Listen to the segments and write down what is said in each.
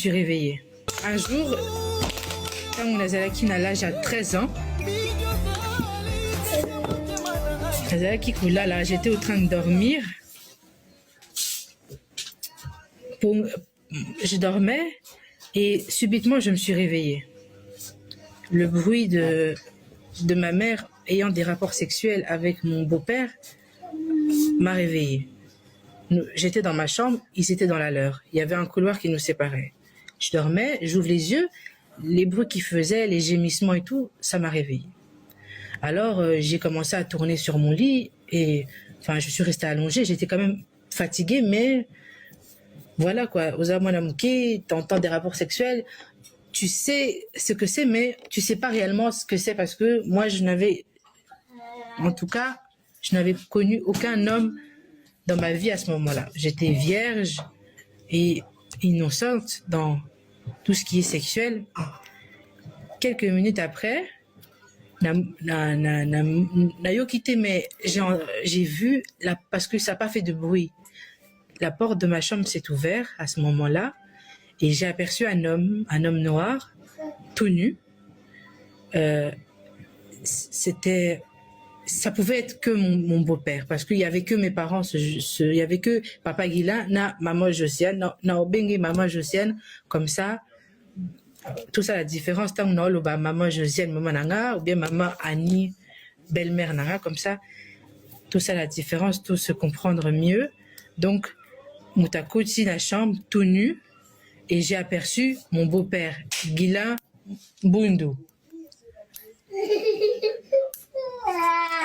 Suis réveillée. Un jour, ntango nazalaki na l'âge ya 13 ans, nazalaki kolala, j'étais au train de dormir. Pour, je dormais et subitement je me suis réveillée. Le bruit de, de ma mère ayant des rapports sexuels avec mon beau-père m'a réveillée. J'étais dans ma chambre, ils étaient dans la leur. Il y avait un couloir qui nous séparait. Je dormais, j'ouvre les yeux, les bruits qu'ils faisaient, les gémissements et tout, ça m'a réveillée. Alors, j'ai commencé à tourner sur mon lit et, enfin, je suis restée allongée. J'étais quand même fatiguée, mais voilà quoi. Oza mwana moke, t'entends des rapports sexuels, tu sais ce que c'est, mais tu sais pas réellement ce que c'est parce que moi, je n'avais, en tout cas, je n'avais connu aucun homme dans ma vie à ce moment-là. J'étais vierge et innocente dans tout ce qui est sexuel. Quelques minutes après, na, na, na, na, nayoki te, mais j'ai vu, la, parce que ça n'a pas fait de bruit. La porte de ma chambre s'est ouverte à ce moment-là et j'ai aperçu un homme noir, tout nu. C'était, ça pouvait être que mon beau-père parce qu'il y avait que mes parents, il y avait que papa Guilain, na maman Josiane, na, na obengi maman Josiane, comme ça, tout ça la différence, tant que na maman Josiane, maman na nga, ou bien maman Annie, belle-mère na nga, comme ça, tout ça la différence, tout se comprendre mieux. Donc, moto akoti la chambre tout nu et j'ai aperçu mon beau-père, Guilain Bundu.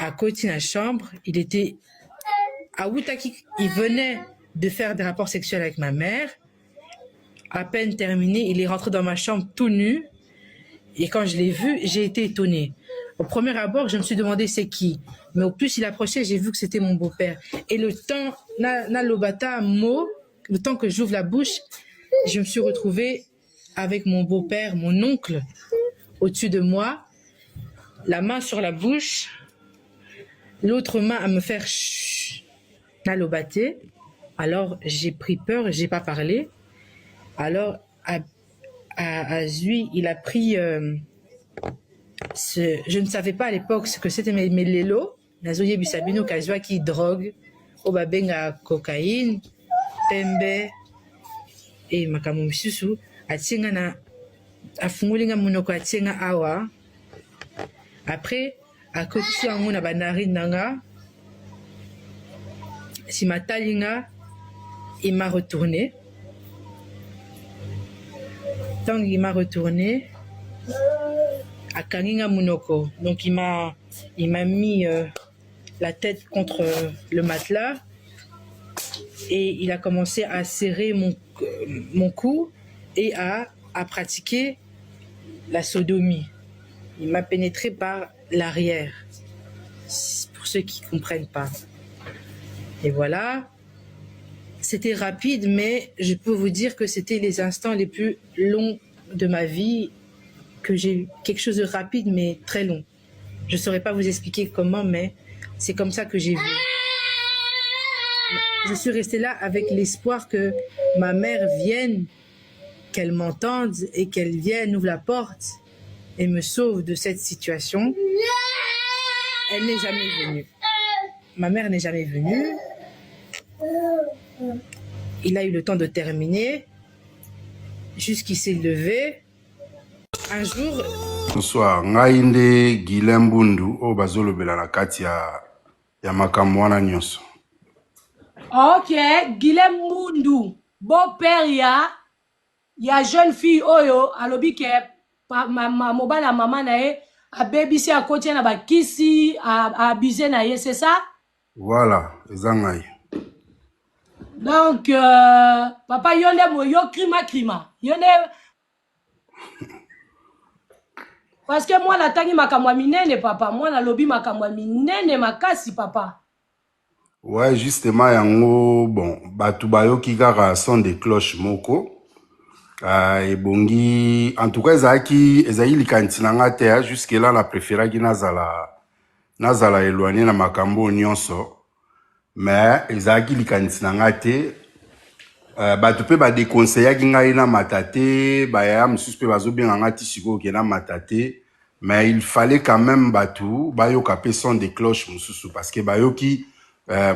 Akoti la chambre, il était à Outaki, il venait de faire des rapports sexuels avec ma mère. À peine terminé, il est rentré dans ma chambre tout nu. Et quand je l'ai vu, j'ai été étonnée. Au premier abord, je me suis demandé c'est qui. Mais au plus il approchait, j'ai vu que c'était mon beau-père. Et le temps, na, na lobata, mot, le temps que j'ouvre la bouche, je me suis retrouvée avec mon beau-père, mon oncle, au-dessus de moi, la main sur la bouche, l'autre main à me faire chut, naloba te. Alors, j'ai pris peur, j'ai pas parlé. Alors, à Zui, il a pris, ce, je ne savais pas à l'époque ce que c'était, mais lelo, nazoyebisa bino kazwaki drogue, oyo babenga cocaïne, pembe, et makambo misusu, atie nga na, afungoli nga monoko atie nga awa. Après, akotisi yango na ba narine na nga, nsima atali nga, il m'a retourné. Tant il m'a retourné, akangi nga monoko. Donc il m'a mis la tête contre le matelas et il a commencé à serrer mon cou et à pratiquer la sodomie. Il m'a pénétré par l'arrière, pour ceux qui comprennent pas. Et voilà, c'était rapide, mais je peux vous dire que c'était les instants les plus longs de ma vie, que j'ai eu quelque chose de rapide, mais très long. Je saurais pas vous expliquer comment, mais c'est comme ça que j'ai vu. Je suis restée là avec l'espoir que ma mère vienne, qu'elle m'entende et qu'elle vienne, ouvre la porte et me sauve de cette situation. Elle n'est jamais venue. Ma mère n'est jamais venue. Il a eu le temps de terminer jusqu'il s'est levé. Un jour, Bonsoir, ngai nde Guilain Mbundu oyo bazolobela na kati ya makambo wana nyonso. Ok, Guilain Mbundu, beau-père ya jeune fille oyo alobi ke pa, ma, ma, mobali ya mama na ye abebisi, akoti ye na bakisi, aabuse na ye, c'est ça? Voilà, eza ngai. Donc papa, yo nde yo crima crima, yo nde, parce que mwana atangi makambo ya minene, papa, mwana alobi makambo ya minene makasi, papa. Ouais, justement yango, bon, bato bayoki kaka son de cloche moko. Ebongi en tout cas ezalaki likanisi na nga te. Jusque là na préféraki nazala éloigné na makambo oyo nyonso, mais ezalaki likanisi na nga te. Bato mpe badeconseillaki ngai namata te, bayaya mosusu mpe bazobenga ngai ti sikoyo ke namata te, mais il fallait quand même bato bayoka mpe son de cloche mosusu parce que bayoki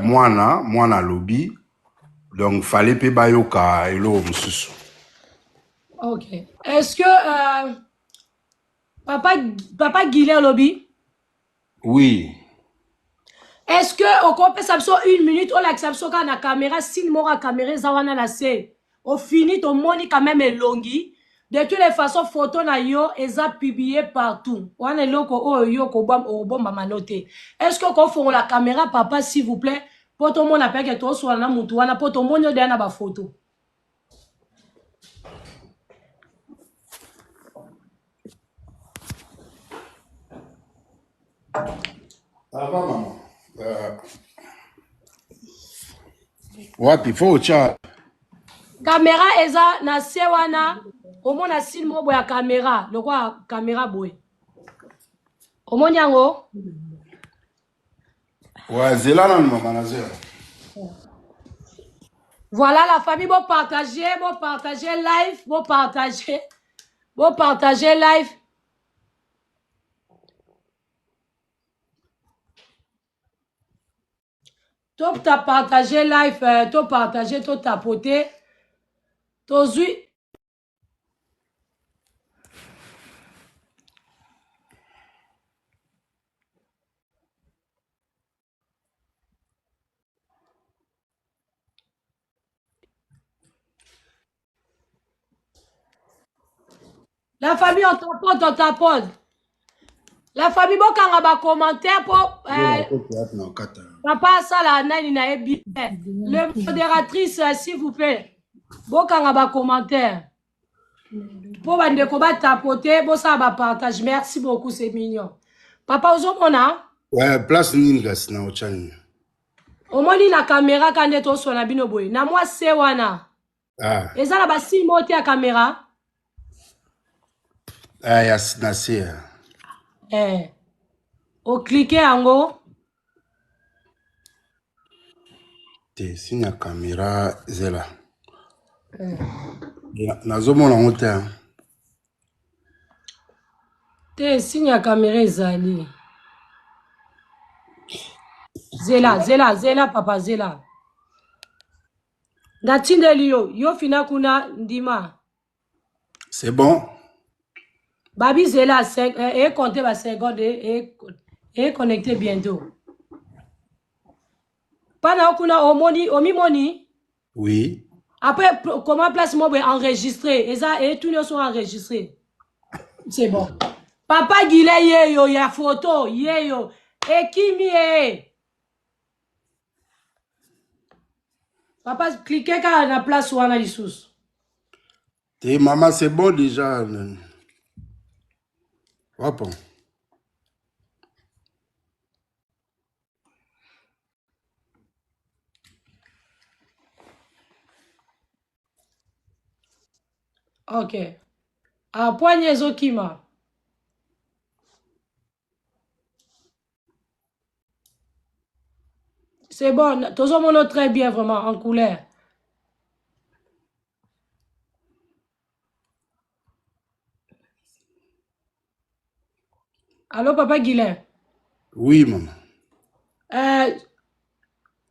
mwana mwana alobi, donc fallait mpe bayoka eloko mosusu. Ok, est-ce que papa Guilin alobi? Oui. Est-ce que okopesa biso une minute, olakisa biso kaka na caméra, signe moko ya caméra eza wana na se, ofini tomoni quand même elongi? De toutes les façons, photo na yo eza publié partout wana, eloko oyo yo okobombama no te. Est ce que okofongola caméra, papa, s'il vous plaît, mpo tomona peke toswala na mutu wana, mpo tomoni odeya na bafoto? Ça va, maman. Wapi fo otya? Caméra eza na se wana, omona signe moko boye ya caméra, lokola caméra boye, omoni yango? Ouais, zela nanu mama, nazela. Voilà, la famille, bon partager, bon partager live, bon partager, bon partager live. To ta partager live, to partager, to tapoter. Tozui. La famille, on tapote, on tapote. La famille, bokanga ba commentaire po papa asala nani na ye bien. Le modératrice, s'il vous plaît. Bokanga ba commentaire. Po bandeko ba tapoter, bosala ba partage. Merci beaucoup, c'est mignon. Papa, ozomona? Ouais, place nini kasi na otya nini? Omoni na caméra ka nde toswana bino boye. Na mwa se wana. Ah. Eza na ba signe moko te ya caméra. Ah, ya na se. Eh. Oklike yango. Te, signe ya caméra, zela. Nazomona yango te, hein. Te, signe ya caméra ezali. Zela, zela, zela, papa, zela. Natindeli yo, yo fina kuna ndima. C'est bon. Babi zela, et compter ba seconde et connecter bientôt. Pana kuna omoni, omimoni. Oui. Après, comment place moi enregistrer? Et ça, et tout sont enregistrés. C'est bon. Papa Guilin yeyo ya photo yeyo. Ekimi e. Papa, cliquez kaka na place wana lisusu. Te mama, c'est bon déjà. Wapo. Ok. Ah, poigne ezokima. C'est bon, tozomona très bien vraiment en couleur. Allô, papa Guilin? Oui, maman.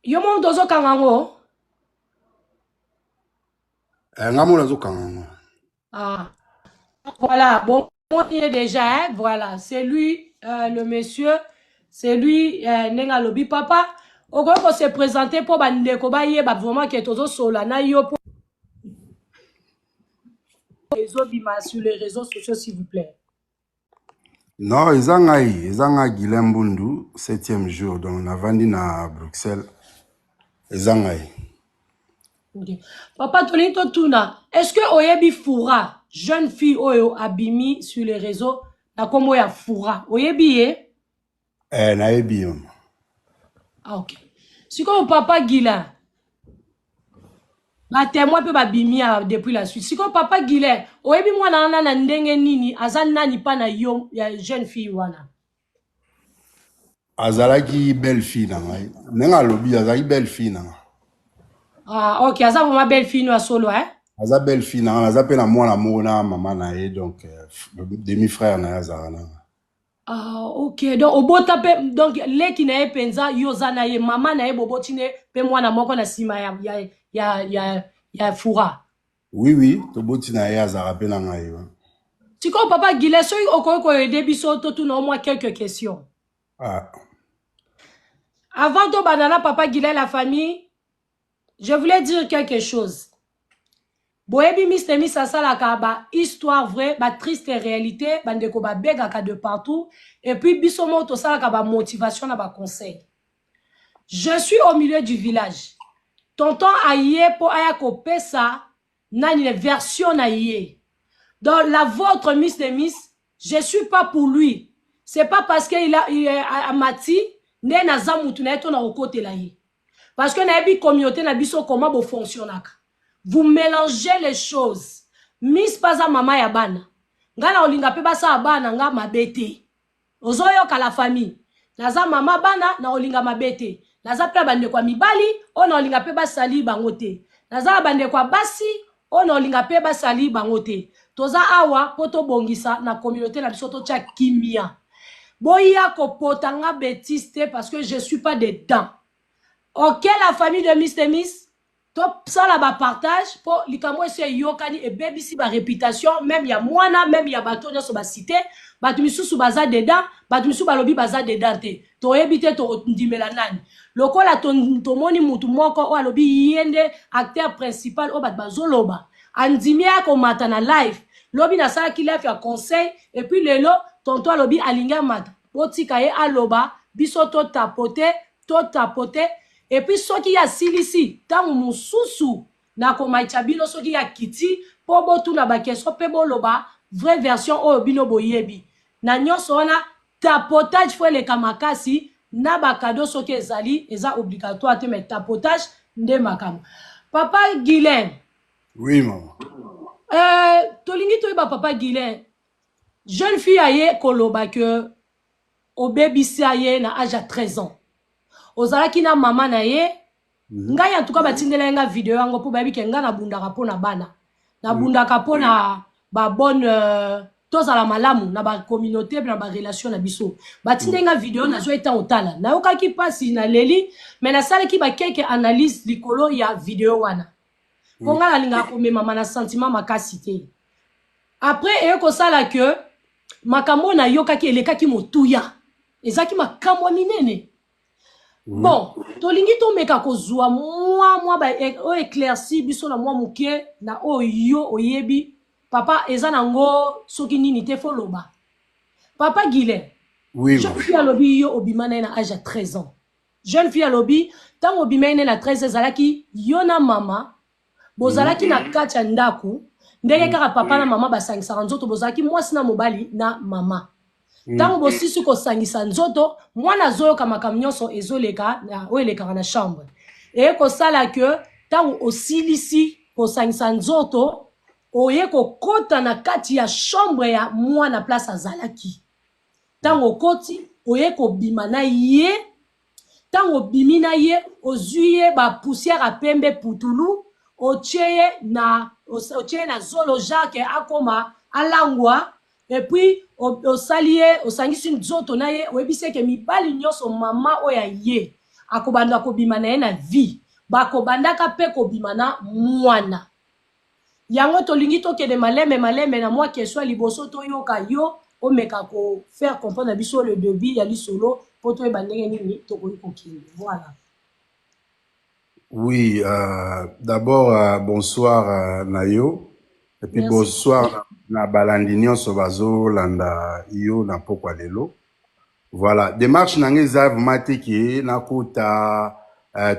Yo mo tozokanga yango? Eh, nga mo nazokanga yango. Ah. Voilà, bon, on y est déjà, hein? Voilà, c'est lui, le monsieur, c'est lui, ndenge alobi, papa. Okoki ko se présenter mpo bandeko bayeba vraiment ke tozosola na yo, mpo ezobima sur les réseaux sociaux, s'il vous plaît. Non, eza ngai, eza ngai Guilin Mbundu, septième jour, donc navandi na Bruxelles. Eza ngai. Okay. Papa, tolingi totuna, est-ce que oyebi Foura, jeune fille oyo abimi sur les réseaux na nkombo ya Foura, oyebi ye? Eh, nayebi yo. Ah, ok. Sikoyo papa Guilin, batémoin mpe babimi awa depuis la suite. Sikoyo papa Guilin, oyebi mwana wana na ndenge nini? Aza nani mpa na yo ya jeune fille wana? Azalaki belle fille na ngai. Ndenge alobi, azalaki belle fille na ngai. Ah, ok, aza vraiment belle fille no ya solo, hein? Aza belle fille na nga, naza mpe na mwana moko na mama na ye, donc demi frère na ye azalaka na nga. Ah, ok, donc obota mpe, donc leki na ye mpenza yo oza na ye, mama na ye boboti ne mpe mwana moko na nsima ya Fura. Oui, toboti na ye, azalaka mpe na ngai, ouais. Sikoyo papa Gile, soki okoki koaider biso, totuna au moins quelques questions. Ah. Avant tobanda na papa Gile, la famille, je voulais dire quelque chose. Boyebi Mr Miss asalaka ba histoire vraie, ba triste réalité, bandeko babengaka de partout, et puis biso moko tosalaka ba motivation na ba conseil. Je suis au milieu du village, tonton aye mpo aya kopesa nani le version na ye. Donc la vôtre, Miss de Miss, je suis pas pour lui. C'est pas parce que il a il est amati nde naza mutu na ye to na kokotela ye, parce que nayebi communauté na biso comment bofonctionnaka. Vous mélangez les choses. Miss paza mama ya bana, ngai na kolinga mpe basala bana nga mabe te. Ozoyoka la famille? Naza mama bana, na kolinga mabe te. Naza mpe na bandeko ya mibali oyo na kolinga mpe basali bango te. Naza na bandeko ya basi oyo na kolinga mpe basali bango te. Toza awa mpo tobongisa na communauté na biso, totya kimia. Boya kopota nga bétise te, parce que je suis pas dedans. Ok, la famille de Miss de Miss, tosala bapartage mpo likambo esi eyokani, ebebisi baréputation même ya mwana, même ya bato nyonso basite. Bato misusu baza dedans, bato misusu balobi baza dedans te. Toyebi te tondimela nani. Lokola tomoni mutu moko oyo alobi ye nde acteur principal oyo bato bazoloba, andimi ya komata na live. Lobi nasalaki live ya conseil, et puis lelo tonton alobi alingi amata. Botika ye aloba, biso totapote, totapote. Et puis soki ye asilisi, ntango mosusu nakomaitya bino soki ya kiti mpo botuna baquestion mpe boloba vraie version oyo bino boyebi. Na nyonso wana, tapotage faut eleka makasi na bacadeau. Soki ezali, eza obligatoire te, mais tapotage nde makambo. Papa Guilain. Oui, mama. Tolingi toyeba, papa Guilain, jeune fille aye koloba ke obebisa ye na age ya 13 ans, ozalaki na mama na ye. Ngai en tout cas batindela ye nga video yango mpo bayebi ke ngai nabundaka mpo na bana, nabundaka mpo na babonne, tozala malamu na bacommunauté, na barelation na biso. Batindeli nga video, nazwa etan otala, nayokaki mpasi, naleli, mais nasalaki baquelques analyse likolo ya video wana, mpo ngai nalingaka komemama na sentiment makasi te. Après eye kosala ke makambo oyo nayokaki elekaki motuya, ezalaki makambo ya minene. Bon, tolingi tomeka kozwa mwa oyo éclairci biso na mwa moke na oyo yo oyebi, papa. Eza nango soki nini te, faut loba, papa Guilain. Oui. Jeune fille alobi yo obima na ye na age ya 13 ans. Jeune fille alobi ntango obima ye na 13, ezalaki yo na mama, bozalaki na kati ya ndako ndenge kaka papa na mama basangisaka nzoto. Bozalaki mwasi na mobali na mama. Ntango bosisi kosangisa nzoto, mwana azoyoka makambo nyonso ezoleka oyo elekaka na chambre. Eye kosala ke ntango osilisi kosangisa nzoto, oye kokɔta na kati ya chambre ya mwana, place azalaki. Ntango okoti, oye kobima na ye. Ntango obimi na ye, ozwi ye bapoussière ya pembe putulu, otie ye na zolo, jacke akoma alangwa. Et puis osali ye, osangisi nzoto na ye, oyebisi eke mibali nyonso mama oyo aye akobanda kobima na ye na vie, bakobandaka mpe kobima na mwana yango. Tolingi tokende maleme maleme na mwa question ya liboso, toyoka yo omeka kofaire comprendre na biso le début ya lisolo mpo toyeba ndenge nini tokoki kokende. Voilà. Oui, d'abord bonsoir na yo et puis Merci. Bonsoir na balandi nyonso bazolanda yo na pokwa lelo. Voilà, démarche na ngai eza vraiment te ke nakota,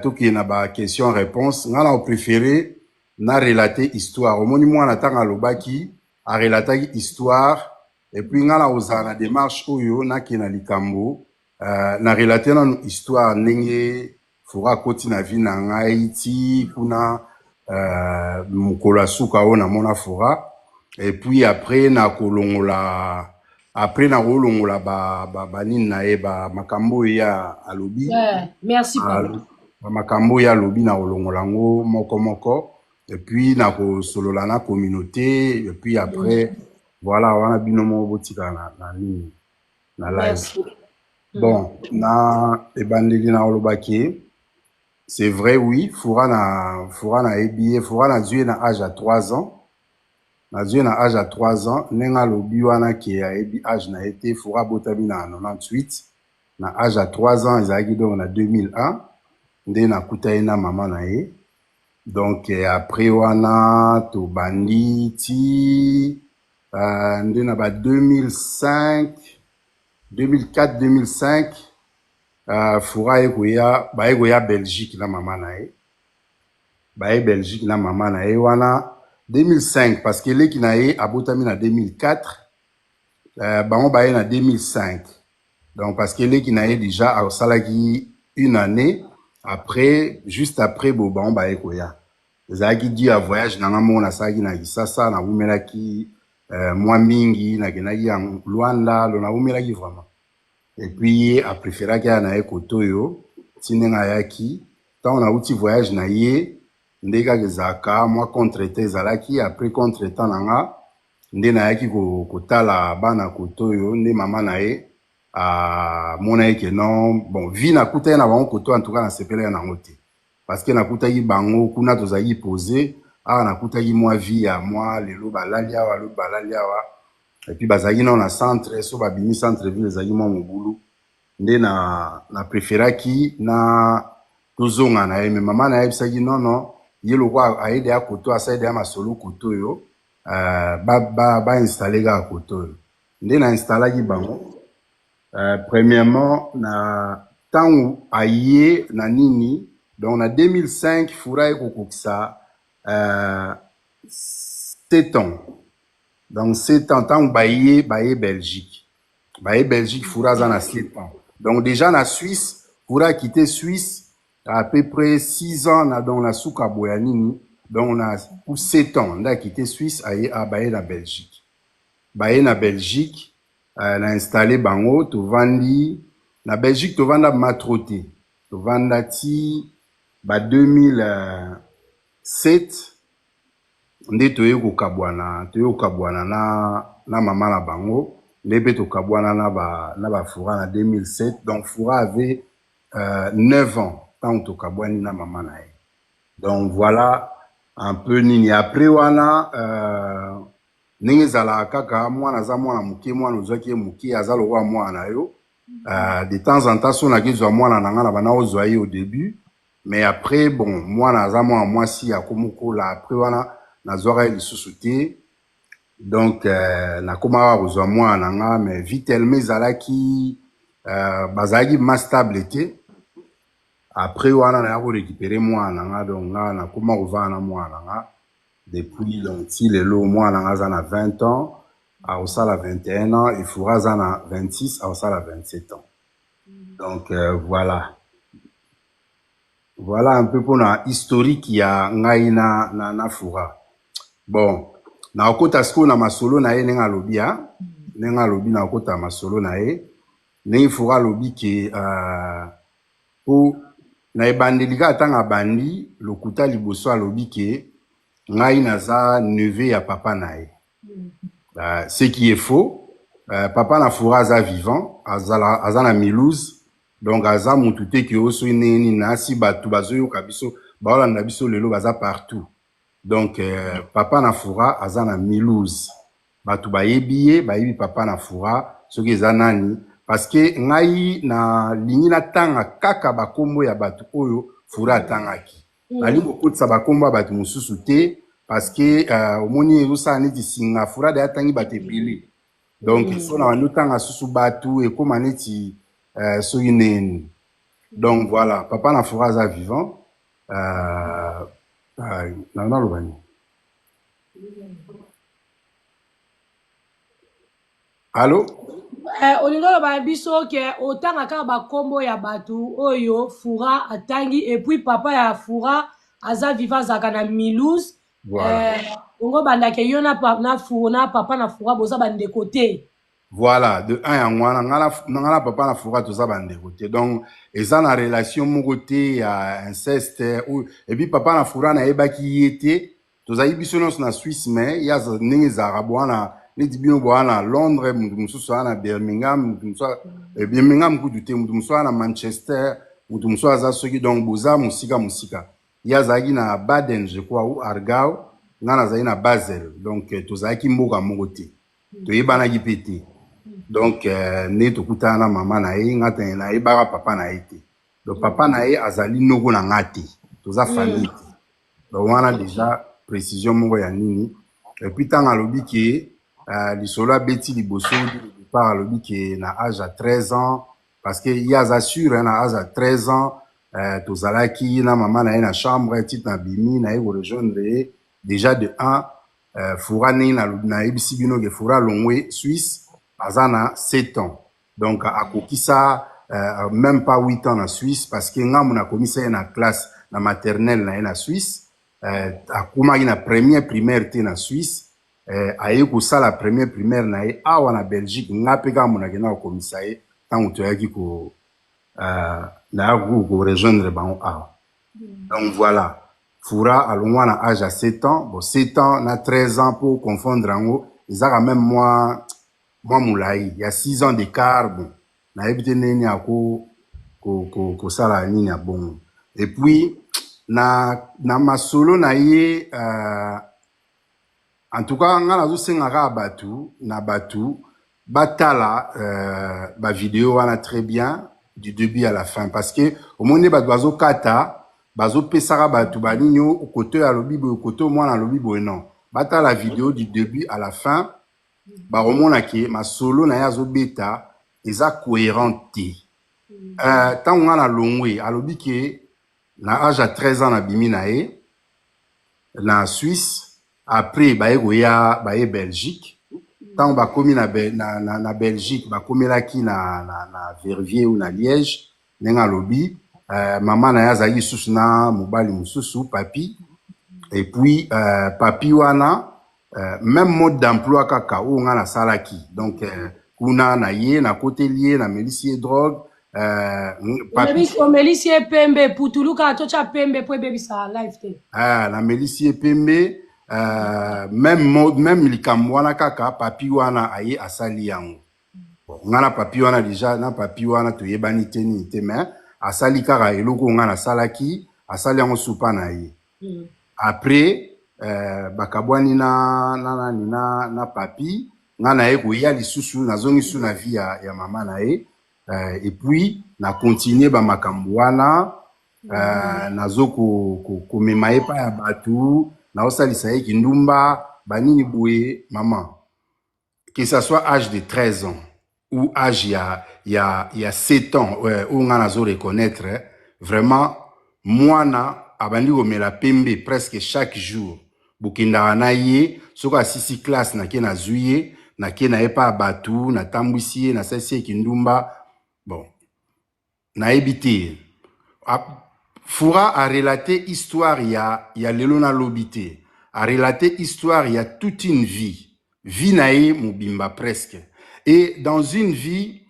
tokende na ba question réponse. Ngai na préféré na relater histoire. Omoni mwana, ntango alobaki, arelataki histoire, et puis ngai na kozala na démarche oyo nakende na likambo, na relater nanu histoire ndenge Fura akoti na vie na ngai ti kuna, mokolo ya suka oyo namona Fura. Et puis après nakolongola, après nakolongola banini na ye, ba makambo oyo ye alobi. Ouais, merci papa. Bamakambo oyo alobi na kolongola yango moko moko, et puis na kosolola na communauté, et puis après voilà, wana bino moko botikala na nini, na live. Merci. Bon, na ebandeli na kolobaki, c'est vrai, oui, Fura na Fura nayebi ye. Fura nazwi ye na age ya 3 ans. Nazwi ye na age ya 3 ans. Ndenge alobi wana ke ayebi age na ye te, Fura abotami na 98. Na age ya 3 ans ezalaki donc na 2001 nde nakuta ye na mama na ye. Donc après wana tobandi ti nde na ba 2005, 2004, 2005, Fura ye koya, baye koya Belgique na mama na ye. Baye Belgique na mama na ye wana 2005, parce que eleki na ye abotami na 2004, bango baye na 2005. Donc parce que eleki na ye déjà asalaki une année après, juste après bo bango baye koya, ezalaki dû ya voyage na nga moko nasalaki na Kisasa. Nawumelaki mwa mingi, nakendaki ya Luanda, lo nawumelaki vraiment. Et puis ye apréféraki aya na ye kote oyo. Ti ndenge ayaki, ntango nauti voyage na ye, nde kaka ezalaka mwa contretemps ezalaki. Après contretemps na nga, nde nayaki kotala bana kote oyo, nde mama na ye amona ye ke non. Bon, vie nakutaki na bango kote, en tout cas nasepelaki nango te, parce que nakutaki bango kuna tozalaki posé, awa nakutaki mwa vie ya mwa lelo balali awa, lobi balali awa. Et puis bazalaki nano na centre, so babimi centre ville ezalaki mwa mobulu. Nde na préféraki na tozonga na ye. Me mama na yebisaki non, non, ye lokwa ayede ya koto, asali ya masolo koto oyo, bainstalle ba kaka koto oyo. Nde na installaki bango. Premièrement, na ntango aye na nini, donc na 2005, Fura ye kokokisa 7 ans. Donc 7 ans ntango baye Belgique. Baye Belgique, Fura aza na 7 ans. Donc déjà na Suisse, Fura akite Suisse à peu près 6 ans na, donc na suka boya nini, donc na ou 7 ans nde akite Suisse, aye baye na Belgique. Baye na Belgique, na installé bango, tovandi na Belgique. Tovanda ma trop te, tovanda ti ba 2007 nde toye kokabwana. Toye kokabwana na mama na bango, nde mpe tokabwana na bafura na 2007. Donc Fura avait 9 ans ntango tokabwani na mama na ye. Donc voilà un peu nini. Après wana, ndenge ezalaka kaka, mwana aza mwana moke, mwana ozwaki ye moke, aza lokola mwana na yo. De temps en temps so nakezwa mwana na nga na banda kozwa ye au début, mais après bon, mwana aza mwana mwasi, akomokola. Après wana nazwaka ye lisusu te. Donc nakomaka kozwa mwana na nga, mais vie tellement ezalaki, bazalaki ma stable te. Après wana naya korécupérer mwana na nga. Donc nga nakoma kovanda na mwana na nga depuis. Donc ti lelo mwana na nga aza na 20 ans, akosala 21 ans, et Fura aza na 26, akosala 27 ans. Donc voilà, voilà un peu mpona historique ya ngai na Fura. Bon, nakokota sikoyo na masolo na ye ndenge alobi, a ndenge alobi, nakokota masolo na ye ndenge Fura alobi ke po na ebandeli kaka ntango abandi lokuta liboso, alobi ke ngai naza neveu ya papa na ye, ce qui est faux. Papa na Fura aza vivant, azala, aza na Mulhouse. Donc aza mutu te ke oyo soki ndenge nini nasi. Bato bazoyoka biso, baolanda biso lelo, baza partout. Donc papa na Fura aza na Mulhouse, bato bayebi ye, bayebi papa na Fura soki eza nani, parce que ngai nalingi natanga kaka bakombo ya bato oyo Fura atangaki. Nalingi kokotisa bakombo ya bato mosusu te, parce que omoni ezosala neti singa. Fura de atangi bato ebele, donc so na bandi otanga susu bato, ekóma neti soki neni. Donc voilà, papa na Fura aza vivant. Naloba nini? Allo? Olingi oloba na biso ke otanga kaka bakombo ya bato oyo Fura atangi, et puis papa ya Fura aza vivant, azalaka na Mulhouse. Voilà. Ongo bandake yo na papa na Fura boza bandeko te. Voilà, de un yango wana, nga na papa na Fura toza bandeko te. Donc eza na relation moko te ya inceste oyo. Et puis papa na Fura nayebaki ye te, tozali biso nyonso na Suisse, mais ye aza ndenge ezalaka bwana neti bino boa na Londres, moto mosusu aza na Birmingham, moto mosusu Birmingham kutu te, moto mosusu aza na Manchester, moto mosusu aza soki, donc boza mosika mosika. Ye azalaki na Baden, je crois, ou Aargau, nga nazali na Basel, donc tozalaki mboka moko te, toyebanaki mpe te. Donc nde tokutana na mama na ye, nga te nayebaka papa na ye te. Donc papa na ye azali noko na nga te, toza famille te. Donc wana déjà précision moko ya nini. Et puis ntango alobi ke lisolo abeti liboso du départ, alobi ke na âge ya 13 ans, parce que ye aza sûr, hein, na âge ya 13 ans tozalaki na mama na ye na chambre, tite na bimi na ye korejoindre ye. Déjà de 1, Fura, ndenge nayebisi bino ke Fura alongwe Suisse aza na 7 ans, donc akokisa même pas 8 ans na Suisse, parce que ngambo nakomisa ye na classe na maternelle na ye na Suisse, akomaki na première primaire te na Suisse, aye kosala première primaire na ye awa na Belgique. Nga mpe kaka mo nakenda kokomisa ye ntango toyaki ko nayaki korejoindre bango awa. Donc voilà, Fura alongwa na âge ya 7 ans. Bon, 7 ans na 13 ans, po confondre yango eza quand même mwa molai ya 6 ans d'écart. Bon, nayebi te ndenge nini ako kosala nini ya bongo. Et puis na masolo na ye, en tout cas nga nazosenga kaka bato na bato batala bavideo wana très bien du début à la fin, parce que omoni nde bato bazokata, bazopesaka bato banini, o kote oyo alobi boye, kote oyo mwana alobi boye. Non, batala vidéo du début à la fin, bakomona ke masolo na ye azobeta eza cohérent te. Ntango nga na longwe, alobi ke na âge ya 13 ans nabimi na ye na Suisse. Après baye koya, baye Belgique. Ntango bakomi na Belgique, bakomelaki na Verviers ou na Liège, ndenge alobi, mama na ye azalaki lisusu na mobali mosusu, papi. Et puis papi wana, même mode d'emploi kaka oyo nga nasalaki. Donc kuna na ye, nakoteli ye, namelisi ye drogue, papi. Omelisi ye pembe, putulu kaka totya pembe mpo ebebisa live te. Ah, namelisi ye pembe, même mode, même likambo wana kaka papi wana aye asali yango. Bon, nga na papi wana déjà, na papi wana toyebani te nini te, mais asali kaka eloko oyo nga nasalaki, asali yango supa na ye. Après bakabwani na nani na papi. Nga na ye koya lisusu, nazongi lisusu na vie ya mama na ye, et puis na continue bamakambo wana, nazo komema ko ye epai ya bato, naosalisa ye kindumba, banini boye. Mama, que ça soit âge de 13 ans ou âge ya 7 ans oyo nga nazo reconnaître, vraiment mwana abandi komela pembe presque chaque jour, bokendaka na ye, soki asisi classe, nake nazwi ye, nake na ye pa ya bato, natambwisi ye, nasalisi ye kindumba. Bon, nayebi te. Fura arelate histoire ya lelo nalobi te, arelate histoire ya toute une vie, vie na ye mobimba presque. Et dans une vie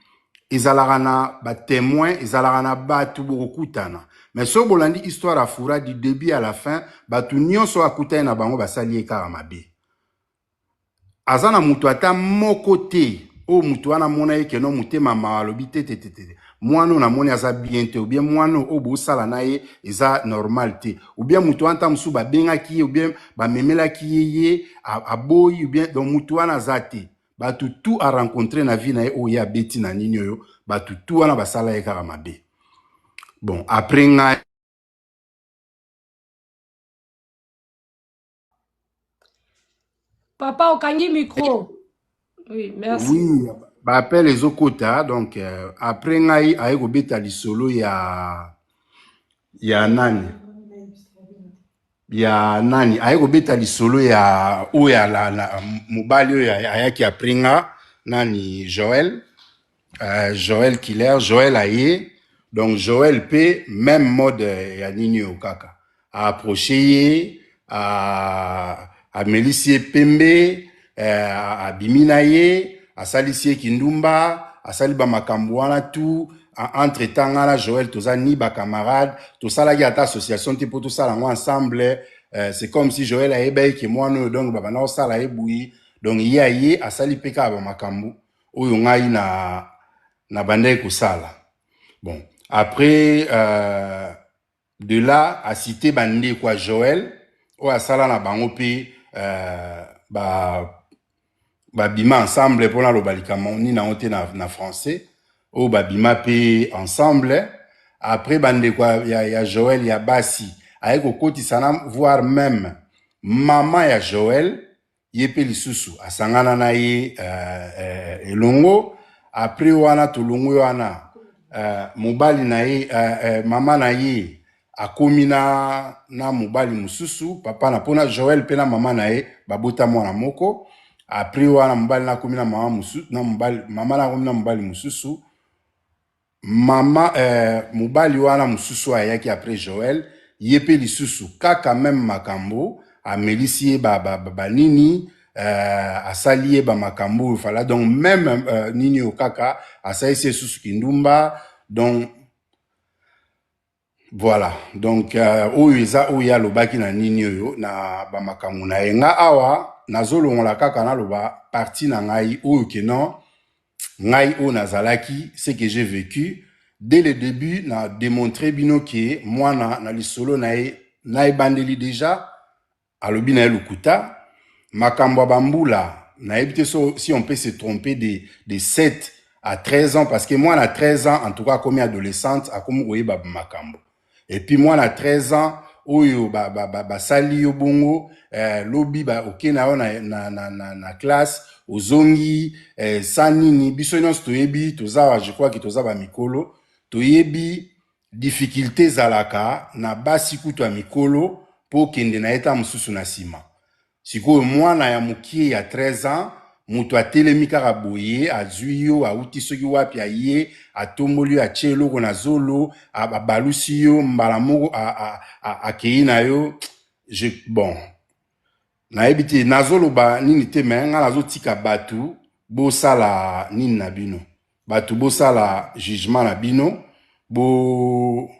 ezalaka na batémoin, ezalaka na bato bokokutana. Mais soki bolandi histoire ya Fura du début à la fin, bato nyonso akutani na bango basali ye kaka mabe. Aza na moto ata moko te oyo moto wana amona ye keno motema mawa, alobi te te te te, mwana oyo namoni aza bien te, ou bien mwana oyo bosala na ye eza normal te, ou bien moto wana ta mosusu babengaki ye ou bien bamemelaki ye aboyi, ou bien donc moto wana aza te. Bato tu arencontre na vie na ye oyo ye abeti na nini oyo, bato tu wana basala ye kaka mabe. Bon, après ngai Papa, okangi micro. Oui, merci. Oui, baappel ezokota. Donc après ngai aye kobeta lisolo ya nani, aye kobeta lisolo ya oyo ya mobali oyo ayaki après nga, nani, Joël, Joël Killer. Joël aye, donc Joël mpe même mode ya nini oyo kaka, aapproche ye, amelisi ye pembe, abimi na ye. Asalisi ye kindumba, asali bamakambo wana tout. Entre temps, nga na Joel toza ni bacamarade, tosalaki ata association te mpo tosala yango ensemble. C'est comme si Joel ayebaki ke mwana oyo, donc babanda kosala ye boye. Donc ye aye, asali mpe kaka bamakambo oyo ngai na bandaki kosala. Bon, après, de là acité bandeko ya Joel oyo asala na bango mpe, babima ensemble, mpona aloba likambo nini yango te na français, oyo babima mpe ensemble. Après, bandeko ya Joel ya basi aye kokotisa na, voire même mama ya Joel, ye mpe lisusu asangana na ye elongo. Après wana, tolongwe wana, mobali na ye, mama na ye akomi na mobali mosusu, papa na mpona Joel mpe na mama na ye babota mwana moko. Après wana, mobali na akomi na mama mosusu, na mobali, mama na akomi na mobali mosusu. Mama, mobali wana mosusu ayaki après Joel, ye mpe lisusu kaka même makambo, amelisi ye banini, asali ye bamakambo oyo fala. Donc même nini oyo kaka, asalisi ye susu kindumba. Donc voilà. Donc oyo eza oyo alobaki na nini oyo na bamakambo na ye. Nga awa nazolongola kaka, naloba partie na ngai oyo ke non, ngai oyo nazalaki, ce que j'ai vécu dès le début, na démontré bino ke mwana na lisolo na ye na ebandeli déjà alobi na ye lokuta. Makambo ya bambula, nayebi te so, si on peut se tromper de 7 à 13 ans, parce que mwana 13 ans, en tout cas akomi adolescente, akomi koyeba makambo. Et puis mwana 13 ans oyo basali yo bongo, lobi oke na yo na classe, ozongi sa nini. Biso nyonso toyebi, toza, je crois ke toza bamikolo, toyebi difficulté ezalaka na basi kutu ya mikolo mpo okende na ye ta mosusu na nsima. Sikoyo mwana ya mokie ya 13 ans, moto atelemi kaka boye, azwi yo, awuti soki wapi, aye, atomboli yo, atie eloko na zolo, abalusi yo mbala moko, akei na yo. Bon, nayebi te nazoloba nini te, me ngai nazotika bato bosala nini na bino, bato bosala jugement na bino, bo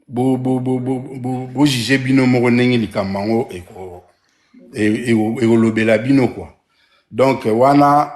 bo bo bo bo bo bojuge bino moko ndenge likambo yango ekolobela bino quoi. Donc wana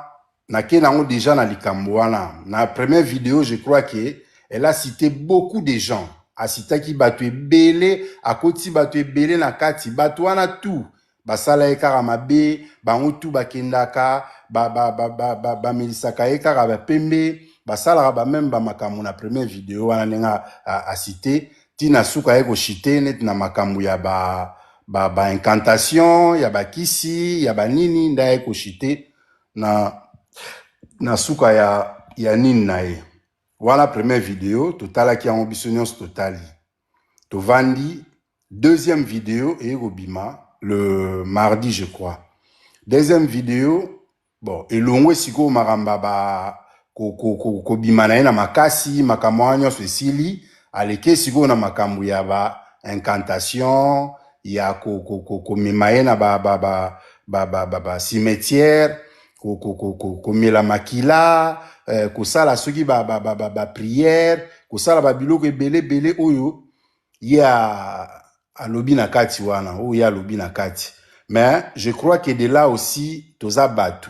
nake nango déjà na likambo wana. Na première vidéo, je crois que elle a cité beaucoup de gens, acitaki bato ebele, akoti bato ebele na kati. Bato wana tout basala ye kaka mabe, bango tu bakendaka, bamelisaka ye kaka bapembe, basalaka bameme bamakambo. Na première vidéo wana, ndenge acité ntina suka ye koshite neti na makambo ya ba incantation, ya bakisi, ya banini, nde aye koshite na suka ya nini na ye wana. Première vidéo totalaki yango, biso nyonso totali, tovandi. Deuxième vidéo eye kobima le mardi, je crois. Deuxième vidéo, bon, elongwe sikoyo makambo ba kobima na ye na makasi, makambo wana nyonso esili. Aleke sikoyo na makambo ya ba incantation, ya komema ye na ba cimetière, komela makila, kosala soki ba prière, kosala babiloko ebele ebele oyo ye alobi na kati wana, oyo ye alobi na kati. Mais je crois que de là aussi, toza bato,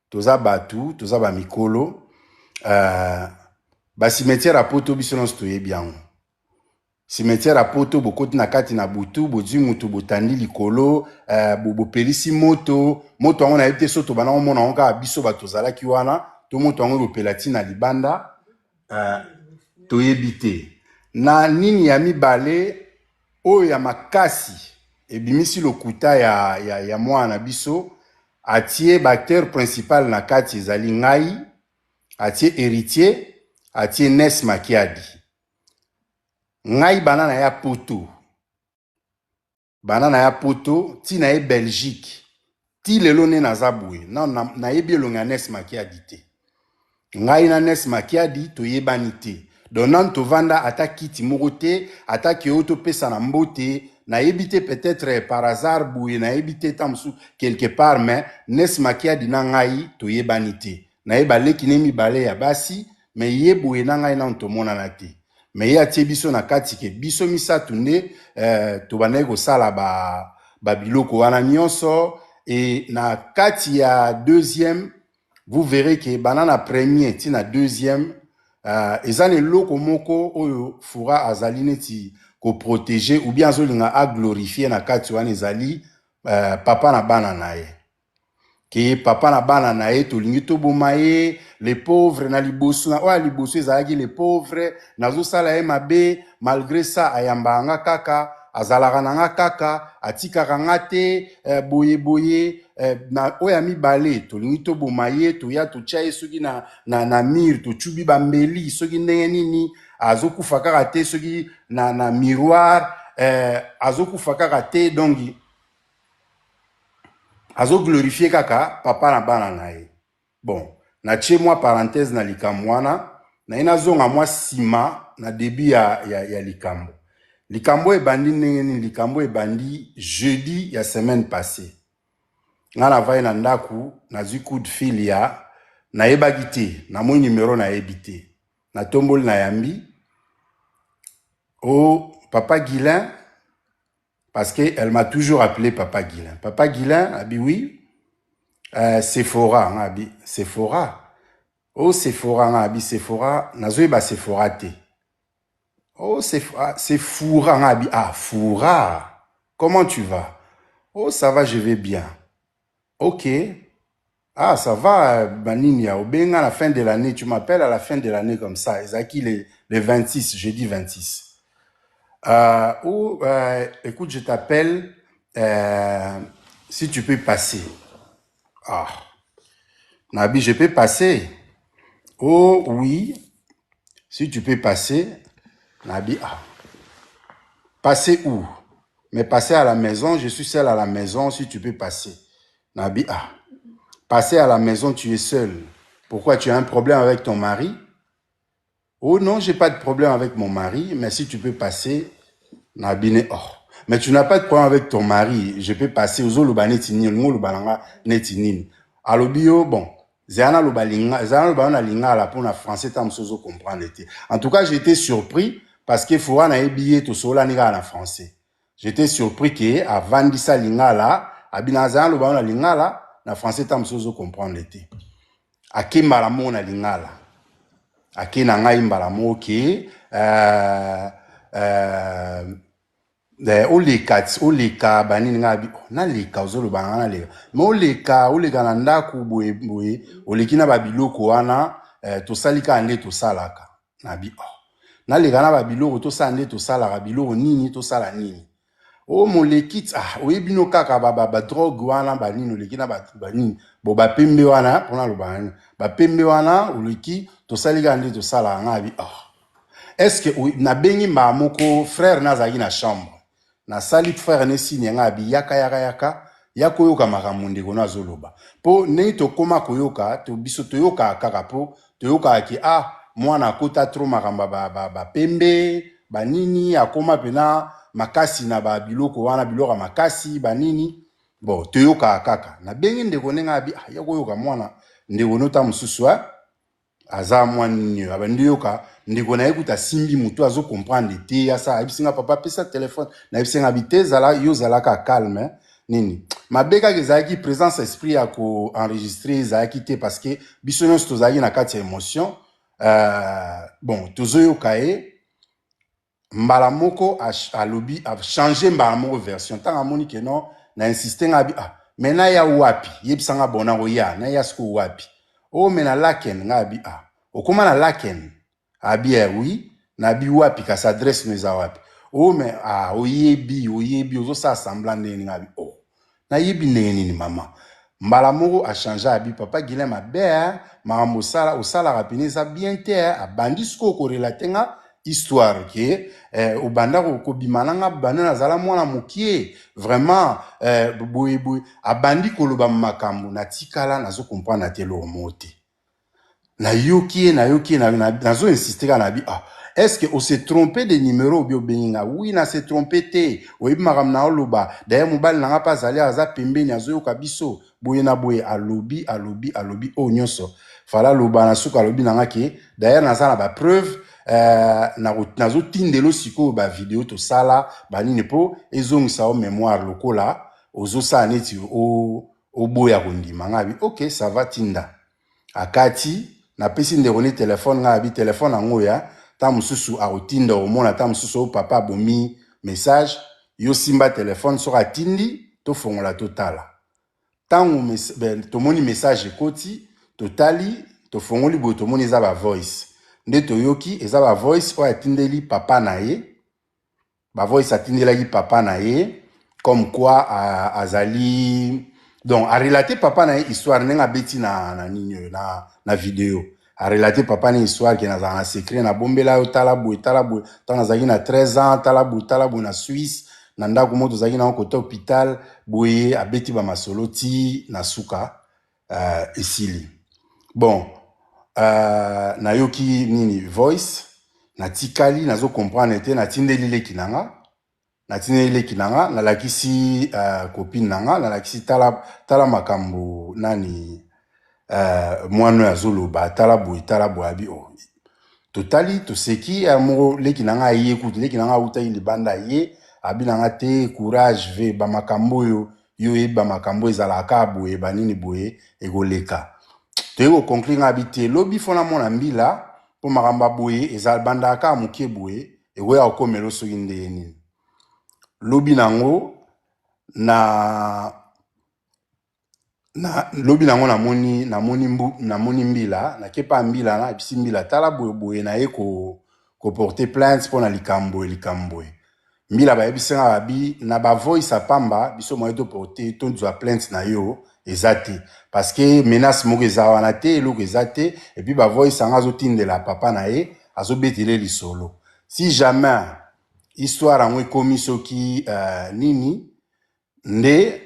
toza bato, toza bamikolo. Bacimetière ya Poto, biso nyonso toyebi yango. Cimetière ya Poto, bokoti na kati na butu, bozwi mutu, botandi likolo, bopelisi moto. Moto yango, nayebi te so tobanda komona yango kaka biso bato tozalaki wana, to moto yango ekopela ntina libanda, toyebi te. Na nini ya mibale oyo ya makasi ebimisi lokuta ya mwana na biso, atie baacteur principal na kati, ezali ngai, atie Héritier, atie Nes Makiadi. Ngai bana na ya Poto, bana na ya Poto ntina ye Belgique ti lelo nde naza boye, nayebi elongi ya Nes Makiadi te. Ngai na Nes Makiadi toyebani te. Donc nanu tovanda ata kiti moko te, ata ke oyo topesa na mbote. Nayebi te, peut-être par hasard boye, nayebi te, ta mosusu quelque part, mais Nes Makiadi na ngai toyebani te. Nayeba leki ne mibale ya basi, mais ye boye na ngai nanu tomonana te. Mais ye atie biso na kati ke biso misato nde tobandaki kosala babiloko ba wana nyonso. E na kati ya deuxième, vous verrez ke bana na premier ti na deuxième, eza na eloko moko oyo Fura azali neti koprotéger ou bien azolinga aglorifier na kati wana, ezali papa na bana na ye, ke papa na bana na ye tolingi toboma ye, le pauvre. Na liboso, na oyo ya liboso ezalaki le pauvre, nazosala ye mabe, malgré ça ayambaka nga kaka, azalaka na nga kaka, atikaka nga te, boye boye. Na oyo ya mibale tolingi toboma ye, toya totia ye soki na mur, tocubi bambeli soki ndenge nini, azokufa kaka te, soki na miroir, azokufa kaka te. Donc azoglorifier kaka papa na bana na ye. Bon, natie mwa parenthèse na likambo wana. Naye nazonga mwa nsima na début ya likambo. Likambo ebandi ndenge nini? Likambo ebandi jeudi ya semaine passée. Nga navai na ndako, nazwi coup de fil ya nayebaki te, namoni numero nayebi te, natomboli, nayambi: "O papa Guilain", parce que elle m'a toujours appelé papa Guilain. "Papa Guilain?" Abi: "Oui." "Sephora." Nga abi: "Sephora?" "O Sephora." Nga abi: "Sephora, nazoyeba Sephora te." "Oh Sephora, Sephora." Nga abi: "Ah, Foura, comment tu vas?" "Oh, ça va, je vais bien." "Ok, ah, ça va." Banini ya obenga à la fin de l'année, tu m'appelles à la fin de l'année comme ça. Ezalaki le 26, jeudi 26. Ou "Écoute, je t'appelle, si tu peux passer." Ah, nabi: "Je peux passer?" "Oh oui, si tu peux passer." Nabi: "Ah, passer où?" "Mais passer à la maison, je suis seul à la maison, si tu peux passer." Nabi: "Ah, passer à la maison, tu es seul. Pourquoi, tu as un problème avec ton mari?" "Oh non, j'ai pas de problème avec mon mari, mais si tu peux passer." Nabi ne: "Oh, mais tu n'as pas de problème avec ton mari, je peux passer, ozoloba neti nini, olingi oloba na nga neti nini?" Alobi: "Yo, bon, zela naloba linga, zela naloba yo na lingala, mpo na français ta mosusu ozocomprendre te." En tout cas, j'étais surpris parce que Fura nayebi ye, tosololani kaka na français. J'étais surpris ke avandisa lingala. Abi: "Na zela naloba yo na lingala, na français ta mosusu ozocomprendre te." Ake mbala moko na lingala, ake na ngai mbala moko ke oleka ti oleka banini. Ngai abi: "Oh, naleka, ozoloba nga naleka, mais oleka, oleka na ndako boye boye, oleki na babiloko wana, tosali kaka nde tosalaka." Nabi: "Oh, naleka na babiloko, tosala nde tosalaka. Biloko nini? Tosala nini?" "O moleki ti, ah, oyebi no kaka badrogue wana, banini, oleki na banini bo bapembe wana, mpona loba nani, bapembe wana, oleki, tosali kaka nde tosalaka." Ngai abi: "Oh, est ce que." Nabengi mbala moko frère nazalaki na chambre, nasali frère ne signe. Ngai abi: "Yaka, yaka, yaka, ya koyoka makambo ndeko no azoloba." Mpo ndenge tokóma koyoka to, biso toyokaka kaka, mpo toyokaka ke ah, mwana akota trop makambo ya bapembe, banini, akóma mpena makasi na babiloko wana, biloko ya makasi, banini. Bon, toyokaka kaka. Nabengi ndeko ndenge abi: "Ah, ya koyoka mwana ndeko no ta mosusu, aza mwa nini." Abandi yoka ndeko na ye kuta asimbi motu, azocomprendre te. Asa ayebisi nga: "Papa, pesa telefone." Nayebisi nga bi te: "Zala yo, ozalaka calme." Nini mabe kaka ezalaki présence esprit ya koenregistrer ezalaki te, parce que biso nyonso tozalaki na kati ya émotion. Bon, tozoyoka ye mbala moko alobi, achange mbala moko version. Ntango amoni ke non, na insiste, nga abi: "Ah, mais naya wapi? Yebisanga bona koya, naya sikoyo wapi?" "O mais na Laken." Nga abi: "Ah, okóma na Laken?" Abi: "Eh, oui." Nabi: "Wapi kasi? Adresse no eza wapi?" "O mais ah, oyebi, oyebi, ozosala semblant ndenge nini?" Nga abi: "Oh, nayebi ndenge nini, mama?" Mbala moko achange, abi: "Papa Guilin, mabe makambo osala, osalaka pene eza bien te." Abandi sikoyo korelater nga histoire ke obanda kobima na nga banda nazala mwana mokie, vraiment, boye boye. Abandi koloba makambo, natikala nazocomprendre te eloko moko te. Nayoki ye, nayoki ye, nazo insiste kaka. Nabi: "Ah, Est ce que o se trompe de numero obi obengi nga? Oui, na se trompe te, oyebi makambo na oloba. D'ailleurs mobali na nga mpe azali, aza pembeni, azoyoka biso boye na boye. Alobi, alobi, alobi oyo nyonso fala aloba. Na suka alobi na nga ke d'ailleurs naza na bapreuve, nazotindela sikoyo bavideo tosala banini mpo ezongisa yo mémoire, lokola ozosala neti oboya kondima. Nga abi: "Ok, ça va, tinda." Akati, napesi ndeko ni telefone. Ngai abi telefone yango ya ntango mosusu akotinda, omona ntango mosusu oyo papa abomi message. Yo simba telefone, soki atindi tofongola totala. Ntango tomoni message ekoti, totali, tofongoli boye, tomoni eza bavoice. Nde toyoki eza bavoice oyo atindeli papa na ye, bavoice atindelaki papa na ye, comme quoi azali, donc arelate papa na ye histoire ndenge abeti na nini oyo na video. Arelate papa na histoire ke nazala na secret, nabombela yo, tala boye, tala boye, ntango nazalaki na 13 ans, tala boye, tala boye, na Suisse, na ndako moko tozalaki nango kota hôpital boye. Abeti bamasolo ti na suka, esili. Bon, nayoki nini voice, natikali nazocomprendre te. Natindeli leki na nga, natindeli leki na nga, nalakisi copine na nga, nalakisi: "Tala, tala makambo nani mwana oyo azoloba, tala boye, tala boye." Abi: "Oh." Totali, toseki ya moko. Leki na nga aye kutu, leki na nga awutaki libanda, ye abi na nga te: "Courage ve, bamakambo oyo yo oyebi, bamakambo ezalaka kaka boye, banini boye, ekoleka." Toyei koconclure. Nga abi te, lobi fo namona mbila, mpo makambo ya boye ezala bandaka kaka moke boye, ekoya kokomela soki ndenge nini. Lobi nango na lobi nango namoni mbila, nakepa mbila, nayebisi mbila: "Tala boye boye, naye koporter plainte mpo na likambo likambo boye." Mbila bayebisi nga, babi na bavoice apamba biso moye toporte, tozwa plainte na yo eza te, parce que menace moko eza wana te, eloko eza te. Et puis bavoice yango azotindela papa na ye, azobetela lisolo. Si jamais histoire yango ekomi soki nini nde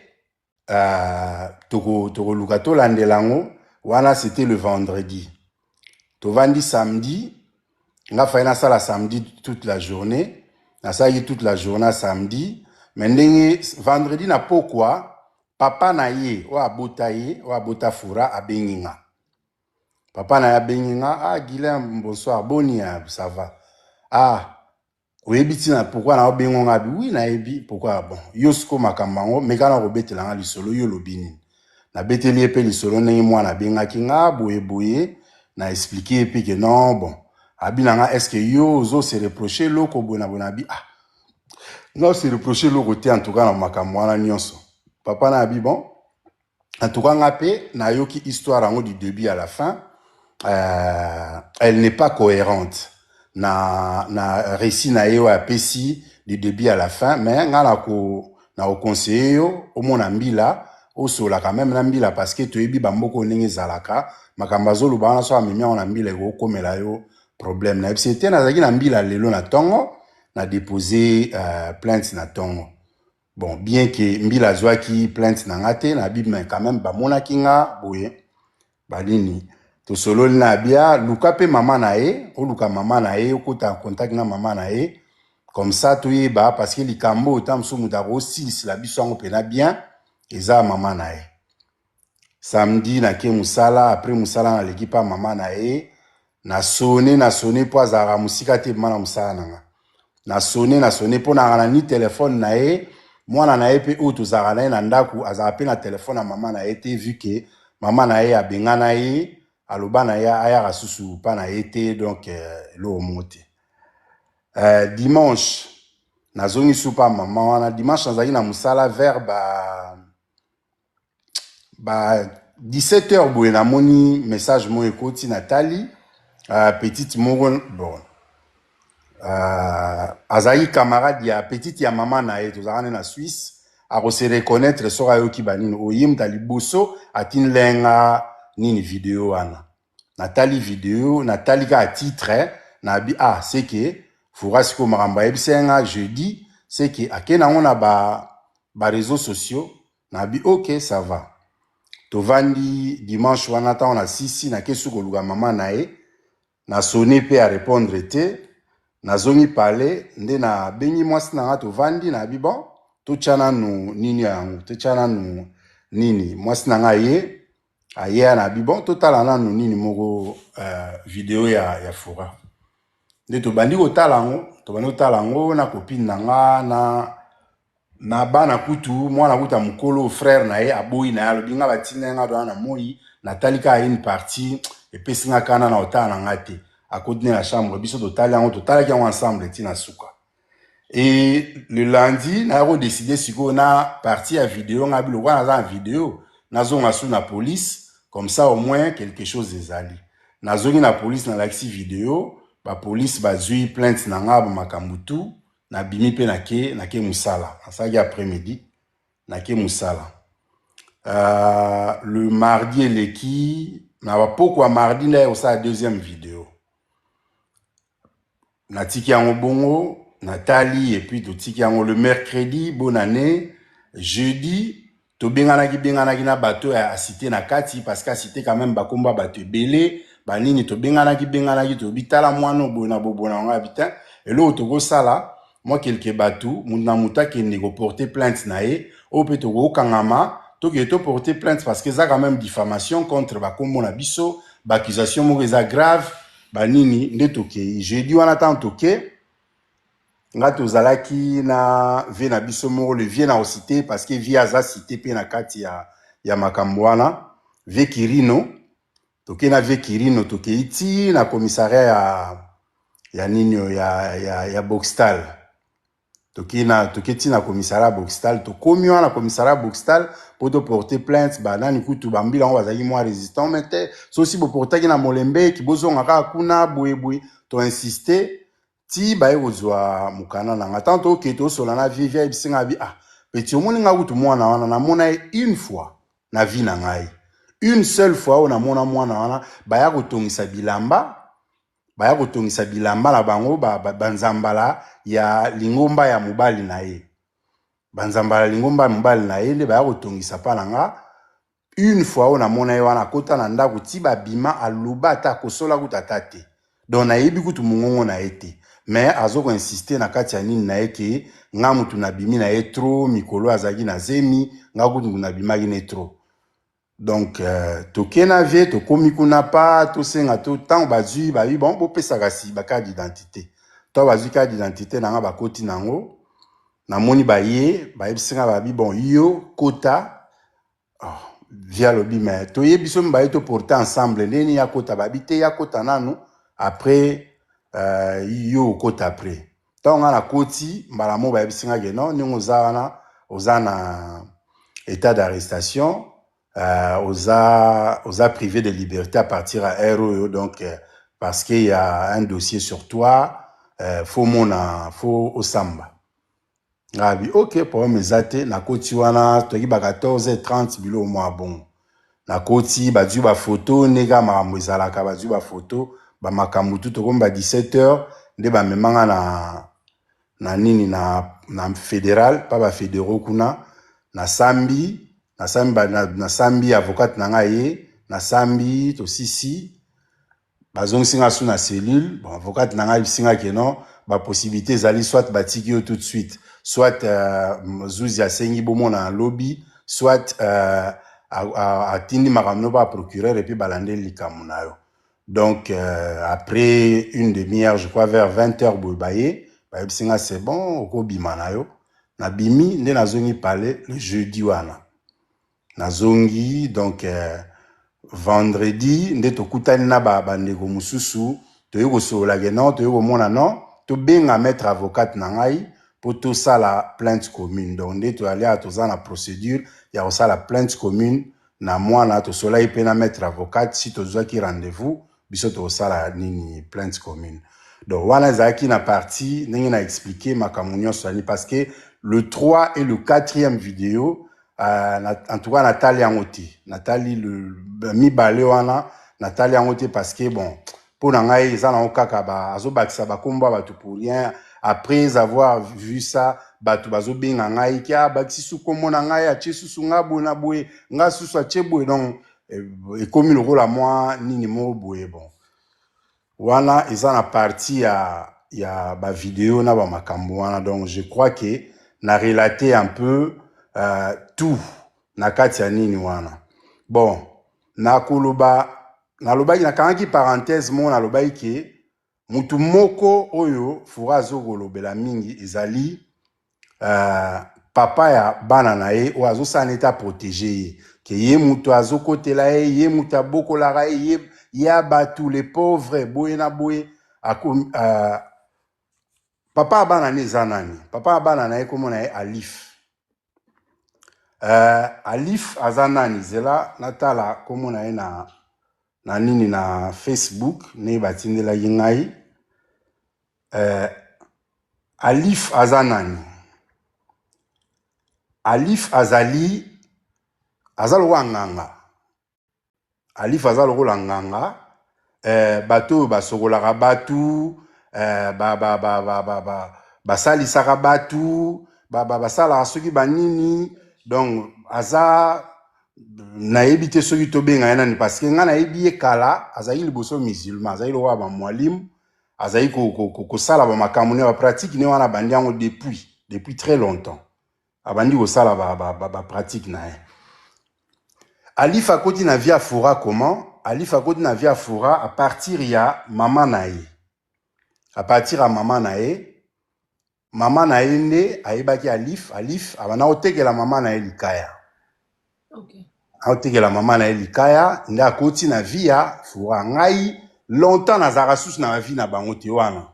tokoluka tolandela yango wana. C'était le vendredi. Tovandi samedi, nga fai nasala samedi toute la journée, nasalaki toute la journée samedi. Mais ndenge vendredi na pokwa, papa na ye oyo abota ye, oyo abota Fura, abengi nga. Papa na ye abengi nga: "Ah Guilain, bonsoir, boni?" "Ah, ça va." "Ah, oyebi ntina pourquoi na obengo nga?" Abi: "Oui, nayebi pourquoi." "Bon, yo siko makambo yango, meka na kobetela nga lisolo, yo olobi nini?" Nabeteli ye mpe lisolo ndenge mwana abengaki nga boye boye, na expliquer ye mpe ke non. Bon, abi na nga: "Est ce que yo ozo se reproche eloko boye na boye?" Na abi: "Ah, nga ose reproche eloko te, en tout cas na makambo wana nyonso." Papa na abi: "Bon, en tout cas nga mpe nayoki histoire yango du début à la fin, elle n'est pas cohérente na récit na ye oyo apesi du début à la fin. Mais nga na koconseiller yo omona mbila, osola même na mbila, parce que toyebi bamboka oyo ndenge ezalaka. Makambo azoloba wana, so amemi yango na mbila, ekokomela yo problème." Nayebisi ete nazalaki na mbila lelo na ntongo, na déposé plainte na ntongo. Bon, bien ke mbila azwaki plainte na nga te, nabi mais quand même bamonaki nga boye, banini, tosololi na bia. Luka mpe mama na ye, oluka mama na ye, okota en contact na mama na ye, comme ça toyeba, parce que likambo oyo ta mosusu moto akosilisila biso yango mpena bien eza mama na ye. Samedi nake mosala. Après mosala naleki mpa mama na ye, nasone, nasone, mpo azalaka mosika te ma na mosala na nga. Nasone, nasone, mpo nanga na ni telefone na ye. Mwana na ye mpe oyo tozalaka na ye na ndako azalaka mpe na telefone ya mama na ye te, vu ke mama na ye abengana ye, aloba na ye ayaka susu mpa na ye te. Donc eloko moko te. Dimanche nazongi su mpa mama wana. Dimanche nazalaki na mosala, vers ba 17 heures boye, namoni message moko ekoti. Natali, petite moko, bon, azalaki camarade ya petite ya mama na ye, tozalaka nde na Suisse. Akose reconnaître soki ayoki banini oye mutu ya liboso atindela nini video wana. Natali video, natali kaka titre, nabi: "Ah, c'est que Fura sikoyo makambo ayebisi nga jeudi, c'est que ake nango na ba réseaux sociaux." Nabi: "Ok, ça va." Tovandi dimanche wana, ntango na sisi nake su koluka mama na ye, nasone mpe arépondre te. Nazongi palais, nde nabengi mwasi na nga, tovandi, nayebi bon, totya nanu nini yango, totya nanu nini. Mwasi na nga ye aye, nabi bon, totala nanu nini moko, video ya Fura. Nde tobandi kotala yango, tobandi kotala yango na copine na nga na bana kutu. Mwana kutu ya mokolo, frère na ye, aboyi na ye, alobi nga batinda nga doa na moi, natali kaka une partie, epesi nga kana na otala na nga te. Akoti na chambre, biso totali yango, totalaki yango ensemble ntina suka. Et le lundi, naya kodécider sikoyo na partie ya video. Nga biloko wana naza na video, nazonga su na police, comme ça au moins quelque chose ezali. Nazongi na police, nalakisi video, bapolice bazwi plainte na nga, bamakambo tu. Nabimi mpe nake mosala, nasalaki après midi, nake mosala. Le mardi eleki, na bapoko ya mardi nde kosala deuxième video. Natiki yango bongo, natali, et puis totiki yango le mercredi. Bonne année. Jeudi tobenganaki, benganaki na bato ya acité na kati, parce que acité quand même bakomba bato ebele banini. Tobenganaki, benganaki, toyebi tala mwana boye na bobo na yango ya bitin. Eloko tokosala mwa quelque bato, moto na moto akende koporter plainte na ye, oyo mpe tokokangama, tokende toporter plainte, parce que eza quand même diffamation contre bakombo na biso, baaccusation moko eza grave banini. Nde tokei jeudi wana. Ntango toke, nga tozalaki na vieux na biso moko, le vieux na ocité, parce que vieux aza cité mpe na kati ya makambo wana, vieux Kirino. Tokei na vieux Kirino, tokei ti na commissariat ya nini oyo ya Boxtal. Tokei ti na commissariat ya Boxtal. Tokomi wana na commissariat ya Boxtal mpo toporter plainte. Banani kutu bambila yango bazalaki mwa résistant, mais te, sosi boportaki na Molembeki, bozonga kaka kuna boyeboye. Toinsiste ti baye kozwa mokanda na nga. Ntango tokee, tosola na vieux, vieux ayebisi nga abi: "Ah petit, omoni nga kutu mwana wana namona ye une fois na vie na ngai, une seule fois oyo namona mwana wana, baya kotongisa bilamba, baya kotongisa bilamba na bango, banzambala ya lingomba ya mobali na ye, banzambala ya lingomba ya mobali na ye nde baya kotongisa mpa na nga. Une fois oyo namona ye wana, akota na ndako ti babima, aloba ata akosola kutu ata te, donc nayebi kutu mongongo na ye te. Mais azokoinsiste na kati ya nini na ye ke nga mutu nabimi na ye trop mikolo azalaki na zemi, nga kutu nabimaki ne trop." Donc toke na vieux, tokomi kuna pa tosenga to ntango bazwi, babi bon, bopesaka si bacarte d'identité. To bazwi carte d'identité na nga, bakoti nango, namoni baye, bayebisi nga, babi bon, yo kota. Oh, vieux alobi mais toyebi biso mibale toporte ensemble, ndeni ya kota? Babi te, ya kota nanu, après yo okota. Après ntango nga nakoti, mbala moko bayebisi nga ke non, ndenge oza wana, oza na état d'arrestation, oza privé de liberté à partir à heure oyo, donc parce qu'il y a un dossier sur toi, faut mona, faut osamba. Nga abi ok, problème eza te. Nakoti wana, toyaki ba 14h30, biloko mwa bongo. Nakoti, bazwi bafoto, ndenge makambo ezalaka, bazwi bafoto, bamakambo tu. Tokomi ba 17 heures nde bamemanga na nini na fédéral, pa bafédéraux kuna. Nasambi, nasambi avocate na ngai ye, nasambi, tosisi, bazongisi nga su na cellule. Bon, avocate na ngai ayebisi nga ke non, bapossibilité ezali: soit batiki yo tout de suite, soit zuzi asengi bomona na lobi, soit atindi makambo no ba procureur et puis balandeli likambo na yo. Donc après une demi-heure, je crois vers 20 heures boye, baye bayebisi nga c'est bon, okobima na yo. Nabimi, nde nazongi palais le jeudi wana. Nazongi donc vendredi nde tokutani na bandeko mosusu, toyei kosolola ke non, toyei komona non, tobenga maître avocate na ngai mpo tosala plainte commune. Donc nde toyali awa, toza na procédure ya kosala plainte commune na mwana. Tosolaki mpe na maître avocate, si tozwaki rendez-vous, biso tokosala nini, plainte commune. Donc wana ezalaki na partie ndenge na expliquer makambo nyonso yani, parce que le 3 et le 4e vidéo, en tout cas natali yango te. Natali le mibale wana, natali yango te, parce que bon, mpo na ngai eza nango kaka azobakisa bakombo ya bato pour rien. Après avoir vu ça, bato bazobenga ngai ki abakisi su kombo na ngai, atie susu nga boye na boye, nga susu atie boye. Donc ekomi lokola mwa nini moko boye. Bon, wana eza na partie ya ya ba video na ba makambo wana. Donc je crois que na relater un peu tout na kati ya nini wana. Bon, nakoloba, nalobaki, nakangaki parenthèse moko, nalobaki ke mutu moko oyo Fura azokolobela mingi ezali papa ya bana na ye, oyo azosala neti aprotéger ye, ke ye moto azokotela ye, ye moto abokolaka ye, ye ya bato les pauvres, boye na boye. Papa ya bana ne eza nani? Papa ya bana na ye, kombo na ye Alif. Alif aza nani? Zela natala kombo na ye na nini, na Facebook nde batindelaki ngai. Alif aza nani? Alif azali, aza lokola nganga. Alif aza lokola nganga, bato oyo basokolaka bato, basalisaka bato, basalaka soki banini. Donc aza, nayebi te soki tobenga ye nani, parce que ngai nayebi ye kala, azali liboso musulman, azali lokola bamwalimu, azali kosala bamakambo ne, bapratique ne wana. Abandi yango depuis très longtemps, abandi kosala bapratique na ye. Alif akoti na vie ya Fura comment? Alif akoti na vie ya Fura à partir ya mama na ye, à partir ya mama na ye. Mama na ye nde ayebaki Alif. Alif abanda kotekela mama na ye likaya. Aotekela mama na ye likaya, nde akoti na vie ya Fura. Ngai longtemps nazalaka susu na bavie na bango te wana,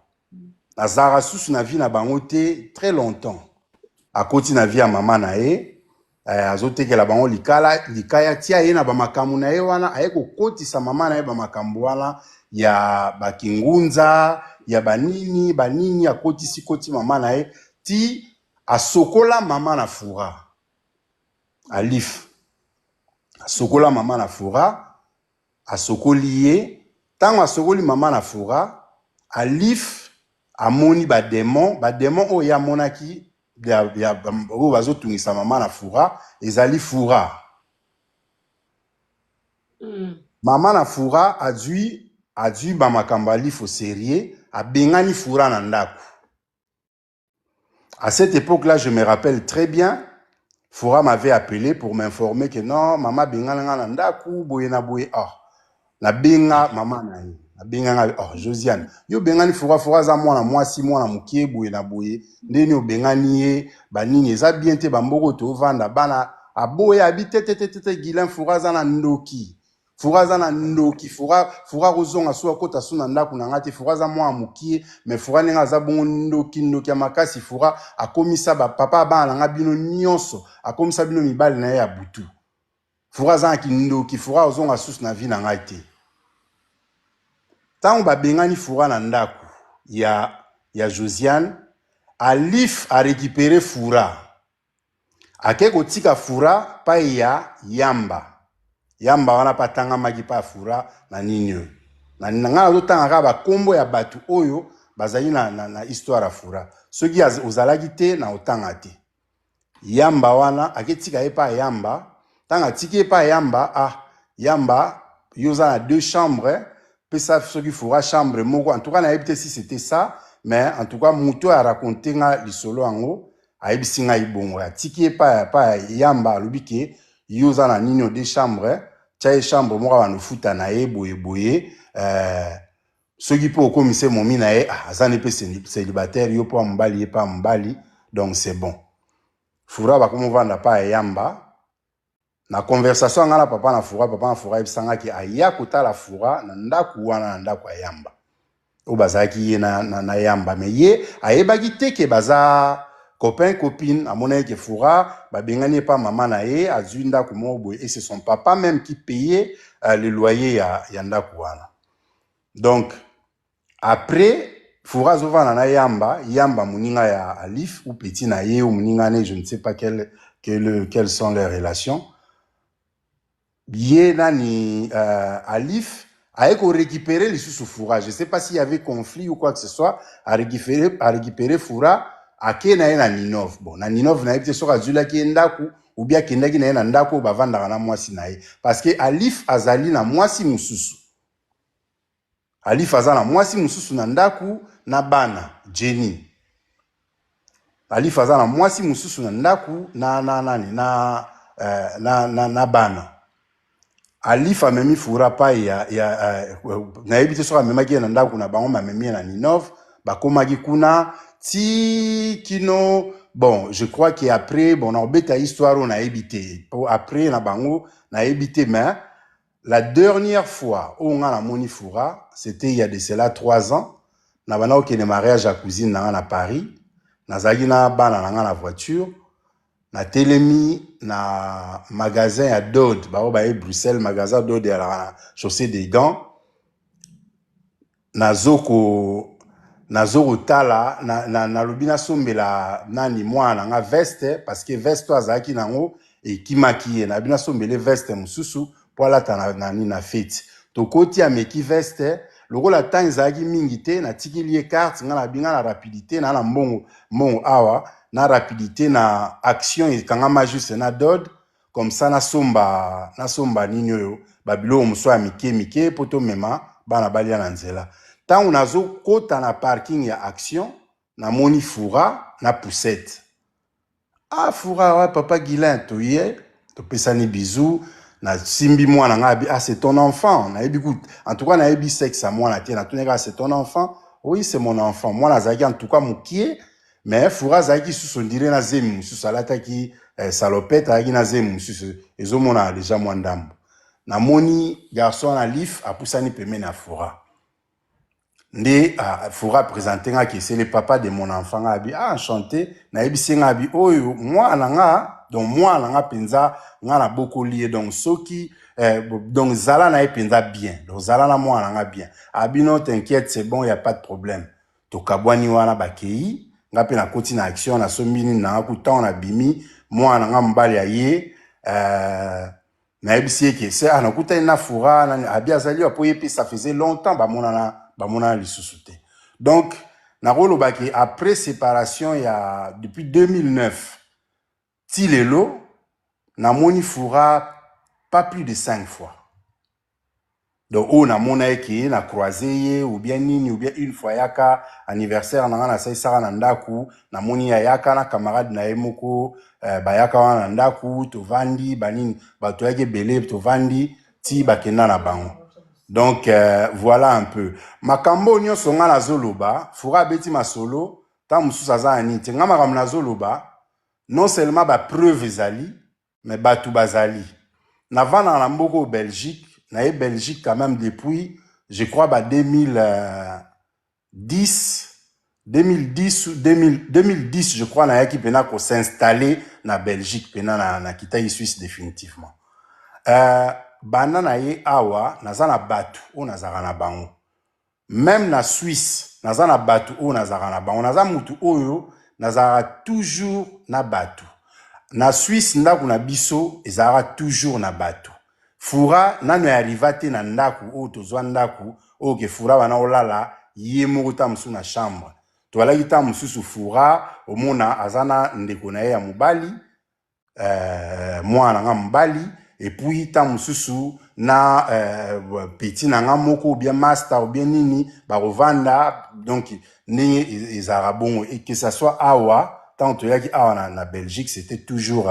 nazalaka susu na vie na bango te très longtemps. Akoti na vie ya mama na ye, azotekela bango likala, likaya, tia ye na bamakambo na ye wana. Aye kokotisa mama na ye bamakambo wana ya bakingunza, ya banini banini. Akotisi koti mama na ye ti asokola mama na Fura. Alif asokola mama na Fura, asokoli ye. Ntango asokoli mama na Fura, Alif amoni badémon. Badémon oyo ye amonaki oyo bazotungisa mama na Fura ezali Fura. Mama na Fura azwi bamakambo Alif au sérieux, abengani Fura na ndako. À cette époque-là, je me rappelle très bien, Fura m'avait appelé pour m'informer que non, mama abengana nga na ndako, boye na boye. Ah, nabenga mama na ye, nabenga nga: "Oh Josiane, yo obengani Fura? Fura aza mwana mwasi, mwana mokie, boye na boye, ndeni obengani ye banini? Eza bien te, bamboka oyo tovanda bana." Aboya, abi: "Te, te, te, te, te, Guilain, Fura aza na ndoki, Fura aza na ndoki. Fura kozonga so akota so na ndako na nga te. Fura aza mwana mokie, mais Fura ndenge aza bongo, ndoki, ndoki ya makasi. Fura akomisa bapapa ya bana na nga bino nyonso, akomisa bino mibali na ye ya butu. Fura aza na kindoki, Fura ozonga susu na vie na ngai te." Ntango babengani Fura na ndako ya Josiane, Alif arécupérer Fura, ake kotika Fura pai ya Yamba. Yamba wana mpe atangamaki mpa ya Fura na nini oyo na ngai. Nazotanga kaka bakombo ya bato oyo bazali na histoire ya Fura. Soki ozalaki te na otanga te. Yamba wana aketika ye mpa ya Yamba. Ntango atiki ye mpa ya Yamba, ah, Yamba, yo oza na deux chambres, pesa soki Fura chambre moko. En tout cas nayebi te si c'était ça, mais en tout cas moto oyo araconter nga lisolo yango ayebisi ngai bongo. Atiki ye pa ya Yamba, alobi ke yo oza na nini, deux chambre, tia ye chambre moko, abanda ofuta na ye boye boye. Soki mpe okomisa momi na ye, ah, aza ne mpe célibataire, yo mpo ya mobali, ye mpe ya mobali, donc c'est bon. Fura bakomi ovanda pa ya Yamba. Na conversation nga na papa na Fura, papa na Fura ayebisangaki aya kotala Fura na ndako wana, na ndako ya Yamba oyo bazalaki ye na Yamba. Mais ye ayebaki te ke baza copain copine. Amonaki ke Fura babengani ye pa mama na ye, azwi ndako moko boye, et c'est son papa même qui payait le loyer ya ndako wana. Donc après, Fura azovanda na Yamba. Yamba moninga ya Alif ou petit na ye ou moninga ne, je ne sais pas quelles sont leurs relations. Ye nani, Alif aye korécupérer lisusu Fura. Je sais pas s'il y avait conflit ou quoi que ce soit. Arécupérer Fura, ake na ye na Ninove. Bon, na Ninove nayebi te soki azwilaki ye ndako ou bien akendaki na ye na ndako oyo bavandaka na mwasi na ye, parce que Alif azali na mwasi mosusu. Alif aza na mwasi mosusu na ndako na bana Jenny. Alif aza na mwasi mosusu na ndako na na nani na, na, na, na bana. Alif amemi Fura pai ya nayebi te soki amemaki ye na ndako na bango, amemi ye na Ninove. Bakomaki kuna ti kino, bon, je crois que après, bon, nakobeta histoire oyo, nayebi te po après na bango, nayebi te. Mais la dernière fois oyo nga namoni Fura, c'était il y a de cela 3 ans. Na banda kokende mariage ya cousine na nga na Paris. Nazalaki na bana na nga na voiture, natelemi na magasin ya Dode. Bao baye Bruxelles, magasin Dode ezalaka na chaussée de Gand. Nazo kotala, nalobi nasombela nani, mwana na nga, veste, parce que veste oyo azalaki nango ekimaki ye. Nabi nasombele veste mosusu mpo alata na, nani, na feti. Tokoti, ameki veste. Lokola temps ezalaki mingi te, natikeli ye carte. Nga nabi nga na rapidité na mbongo mbongo awa, na rapidité na Action ekangama juste na Dode, comme ça nasomba nini oyo, babiloko mosusu ya mike mike mpo tomema bana balia na nzela. Ntango nazokota na parking ya Action, namoni Fura na poussette. Ah, Fura wa papa Guilin, toye, topesani bisou, nasimbi mwana ngai. Abi: "Ah, c'est ton enfant?" Nayebi ku, en tout cas nayebi sexe ya mwana te. Natuni kaka: "C'est ton enfant?" "Oui, c'est mon enfant." Mwana azalaki en tout cas mokie, mais Fura azalaki susu on dirait na zemi mosusu. Alataki salopette, azalaki na zemi mosusu, ezomonana deja mwa ndambo. Namoni garçon wana Lif apusani pembeni ya Fura. Nde Fura présente nga ke c'est le papa de mon enfant. Nga abi: "Ah, enchanté." Nayebisi nga, abi oyo mwana nga, donc mwana nga mpenza, nga nabokoli ye. Donc soki donc zala na ye mpenza bien, donc zala na mwana nga bien. Abi: "Non, t'inquiète, c'est bon, y a pas de problème." Tokabwani wana, bakei. Nga mpe nakoti na Action, nasombi nini nanga. Ku ntango nabimi, mwana nga mobali aye, nayebisi ye ke se ah, nakutani na Fura nani. Abi azali wa, po ye mpe ça faisait longtemps bamonana lisusu te. Donc nakoloba ke après séparation ya depuis 2009 ti lelo, namoni Fura pas plus de cinq fois. Donc oyo namona ye ke na croise ye ou bien nini, ou bien une fois ayaka anniversaire na nga, nasalisaka na ndako, namoni ayaka na camarade na ye moko, bayaka wana na ndako, tovandi banini, bato yaki ebele, tovandi ti bakenda na bango. Donc voilà un peu makambo oyo nyonso nga nazoloba. Fura abeti masolo, ntango mosusu aza na nini te. Nga makambo nazoloba, non seulement bapreuve ezali, mais bato bazali. Navandaka na mboka oyo Belgique, naye Belgique quand même depuis, je crois, ba 2010, 2010 ou 2000, 2010 je crois. Nayaki mpena kos'installer na Belgique mpena nakitaki Suisse définitivement. Banda na ye awa, naza na bato oyo nazalaka na bango. Même na Suisse, naza na bato oyo nazalaka na bango. Naza mutu oyo nazalaka toujours na bato. Na Suisse, ndako na biso ezalaka toujours na bato. Fura nano arriva te na ndako oyo tozwa, ndako oyo ke Fura wana olala ye moko. Ta mosusu na chambre toalaki, ta mosusu Fura omona aza na ndeko na ye ya mobali, mwana na nga mobali, et puis ta mosusu na petit na nga moko, ou bien master, ou bien nini, bakovanda. Donc ndenge ezalaka bongo. Et que ça soit awa, ntango toyaki awa na Belgique, c'était toujours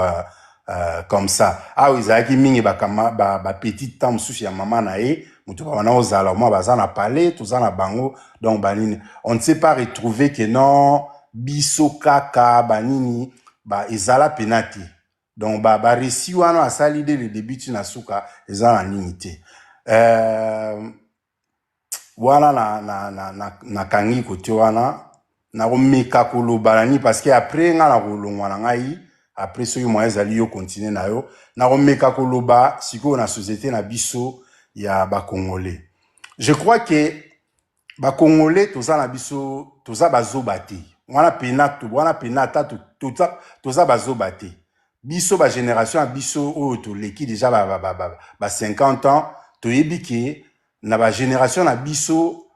comme ça. Awa ezalaki mingi bapetite ba ntango mosusu ya mama na ye, moto babanda kozala mwa baza na palais, toza na bango. Donc banini, on ne s'est pas retrouvé que non, biso kaka banini ba ezala pena te. Donc barécit wana asali dès le début ti na suka, eza na nini te. Wana nakangi kote wana, nakomeka koloba na nini, parce que après nga na kolongwa na ngai, après soki moyen ezali, yo continue na yo. Nakomeka koloba sikoyo na société na biso ya Bacongolais. Je crois que Bacongolais toza na biso, toza bazoba te. Wana pena, wana pena ata toza bazoba te. Biso bagénération ya biso oyo toleki déjà ba 50 ans, toyebi ke na bagénération na biso,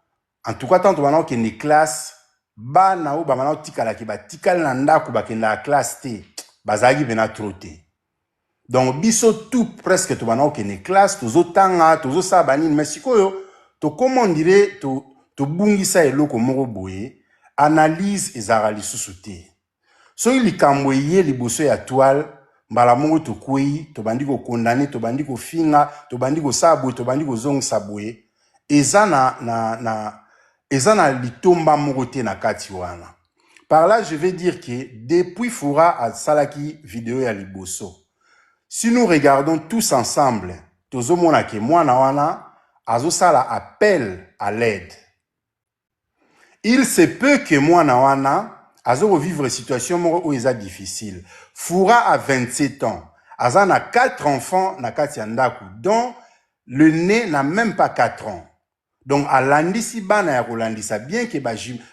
en tout cas ntango tobanda kokende classe, bana oyo bamana kotikalaki, batikali na ndako, bakendaka classe te, bazalaki mpena trop te. Donc biso tout presque tobanda kokende classe, tozotanga, tozosala banini. Mais sikoyo Tokoma on dirait tobungisa eloko moko boye, analyse ezalaka lisusu te. Soki likambo eye liboso ya toile, mbala moko tokwei, tobandi kokondane, tobandi kofinga, tobandi kosala boye, tobandi kozongisa boye. Eza na eza na litomba moko te na kati wana. Par là, je vais dire que depuis Fura asalaki video ya liboso, si nous regardons tous ensemble, tozomona ke mwana wana azosala appel à l'aide. Il se peut que mwana wana azokovivre situation moko oyo eza difficile. Fura a 27 ans, aza na 4 enfants na kati ya ndako, dont l'aîné n'a même pas 4 ans. Donc alandisi bana ya kolandisa, bien ke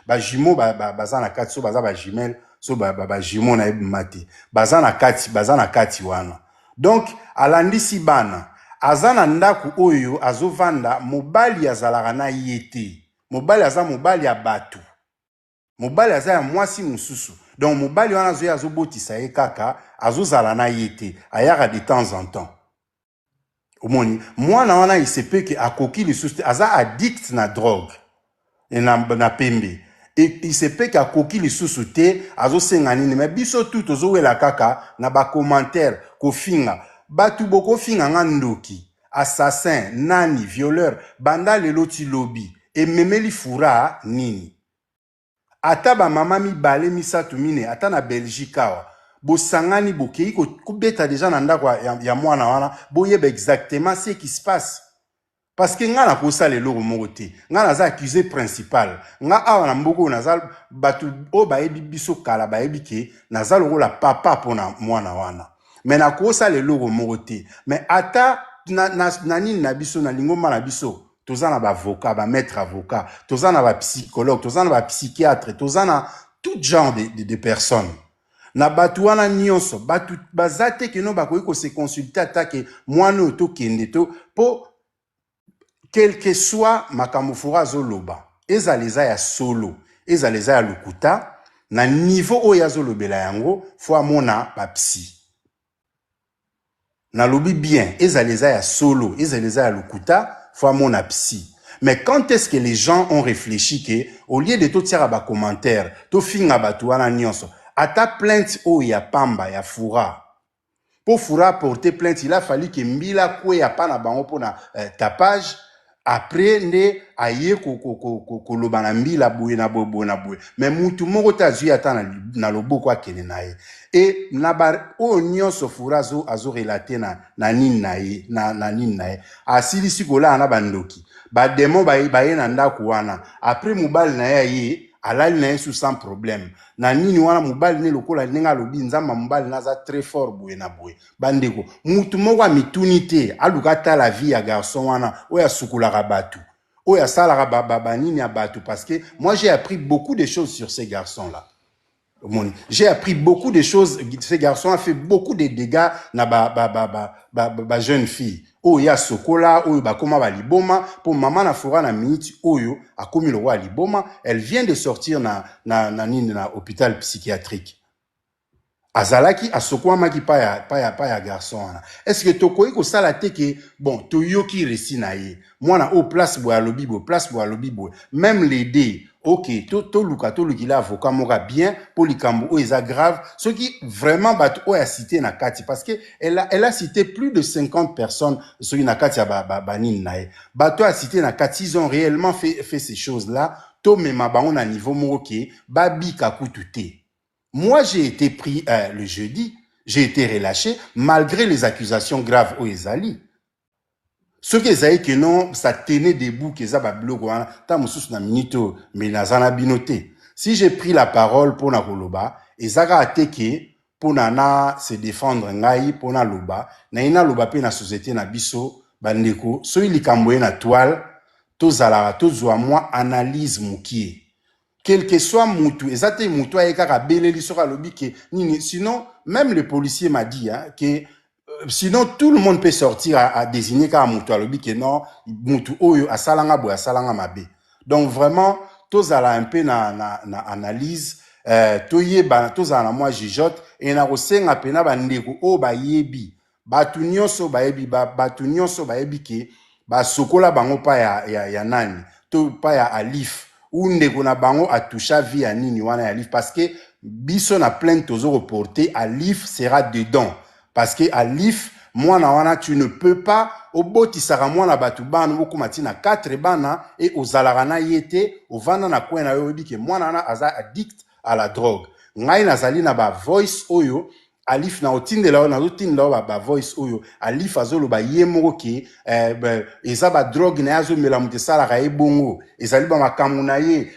bajumeaux baza na kati, so baza bajumelles, so bajumeaux nayebima te, baza na kati, baza na kati wana. Donc alandisi bana, aza na ndako oyo azovanda, mobali azalaka na ye te. Mobali aza mobali ya bato, mobali aza ya mwasi mosusu. Donc mobali wana azoya, azobotisa ye kaka, azozala na ye te, ayaka de temps en temps. Omoni mwana wana, il se peut ke akoki lisusu te, aza addict na drogue na pembe. Et il se peut ke akoki lisusu te, azosenga nini. Me biso tu tozowela kaka na bacommentaire, kofinga bato. Bokofinga nga ndoki, assassin, nani, violeur, banda lelo ti lobi. Ememeli Fura nini? Ata bamama mibale, misato, mine, ata na Belgique awa, bosangani, bokei kobeta deja na ndako ya mwana wana, boyeba exactement ce qui se passe. Parce que nga nakosala eloko moko te, nga naza accusé principal. Nga awa na mboka oyo, naza, bato oyo bayebi biso kala bayebi ke naza lokola papa mpona mwana wana, me nakosala eloko moko te. Me ata na nini na biso, na lingomba na biso, toza na baavocat, bamaître avocat, toza na bapsychologue, toza na bapsychiatre, toza na tout genre de personnes. Na bato wana nyonso, bato baza te keno bakoki kose consulter, ata ke mwana oyo tokende to mpo, quel que soit makambo Fura azoloba, ezala eza ya solo, ezala eza ya lokuta, na niveau oyo azolobela yango, fo amona bapsy. Nalobi bien, ezala eza ya solo, ezala eza ya lokuta, fo amona psy. Mais quand est-ce que les gens ont réfléchi ke au lieu de totiaka bacommentaire, tofinga bato wana nyonso, ata plainte oyo ya pamba ya Fura, mpo Fura porter plainte, il a fallu ke mbila kweya pa na bango mpona tapage. Après nde aye koloba na mbila boye na boye, boye na boye. Mais mutu moko te azwi ata na loboko akende na ye. E na ba oyo nyonso Fura azorelater na nini na ye, na nini na ye, asilisi kolala na bandoki, badémons baye na ndako wana. Après mobali na ye aye, alali na ye su sans problème na nini wana. Mobali ne, lokola ndenge alobi, Nzambe ya mobali naza très fort, boye na boye. Bandeko, mutu moko amituni te aluka atala vie ya garçon wana oyo asukolaka bato, oyo asalaka banini ya bato? Parce que moi, j'ai appris beaucoup de choses sur ces garçons là. Omoni, j'ai appris beaucoup de choses. Ce garçon a fait beaucoup de dégâts na ba jeune fille oyo ya sokola, oyo bakóma baliboma. Mpo mama na Fura, na miniti oyo akomi lokola liboma. Elle vient de sortir na nini, na hôpital psychiatrique. Azalaki asokwamaki pa ya garçon wana. Est ce que tokoki kosala te ke bon, toyoki récit na ye, mwana oyo, place boye alobi boye, place boye alobi boye, même les deux, ok, toluka tolukila avocat moko bien mpo likambo oyo eza grave. Soki vraiment bato oyo acité na kati, parce que elle a cité plus de 50 personnes, soki na kati ya banini na ye, bato oyo acité na kati, ils ont réellement fait ces choses là, tomema bango na niveau moko ke babika kutu te. Moi, j'ai été pris le jeudi, j'ai été relâché malgré les accusations graves oyo ezali. Soki ezali ke non, ça tenait debout, ke eza babiloko wana, ta mosusu na minute oyo, mais naza na bino te. Si j'ai pris la parole mpona koloba, eza kaka te ke mpona na se défendre ngai, mpona loba naye, naloba mpe na société na biso. Bandeko, soki likambo ye na toile, tozalaka tozwa mwa analyse mokie. Quel que soit mutu, eza te mutu aye kaka abeleli, soki alobi ke nini. Sinon même le policier m'a dit, hein, que sinon tout le monde peut sortir à désigner kaka mutu, alobi ke non, mutu oyo asalanga boye, asalanga mabe. Donc vraiment tozala un peu na analyse, toyeba, tozala na mwa jugeote. E na kosenga mpena bandeko oyo bayebi, bato nyonso bayebi, bato nyonso bayebi ke Basokola bango pa ya nani to pa ya Alif ou ndeko na bango atoucha vie ya nini wana ya Alif, parce que biso na plainte tozo reporter, Alif sera dedans, parce que Alif mwana wana, tu ne peux pas obotisaka mwana bato bana, okóma ntina 4 bana e ozalaka na ye te, ovanda na coin na yo, oyebi ke mwana wana aza addict à la drogue. Ngai nazali na bavoice oyo Alif na otindela oyo, nazotindela oyo bavoice oyo Alif azoloba ye moko ke eza badrogue na ye azomela, moto esalaka ye bongo, ezali bamakambo na ye.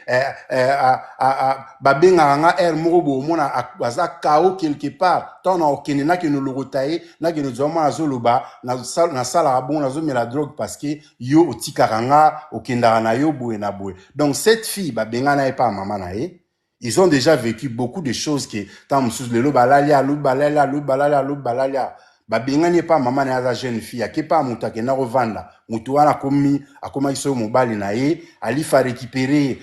Babengaka nga aire moko boye, omona aza kao quelque part. Ntango na okende, nakende olokota ye, nakende ozwa mwana, azoloba: "Nasalaka bongo, nazomela drogue parce que yo otikaka nga, okendaka na yo boye na boye." Donc cette fille, babengana ye pa mama na ye. Ils ont déjà vécu beaucoup de choses que ntango mosusu lelo balali, alobi balali, alobi balali, alobi balali, babengani ye pa mama na ye. Aza jeune fille, ake pa moto, akenda kovanda, moto wana akomi, akomaki soki mobali na ye. Alif arécupéré ye,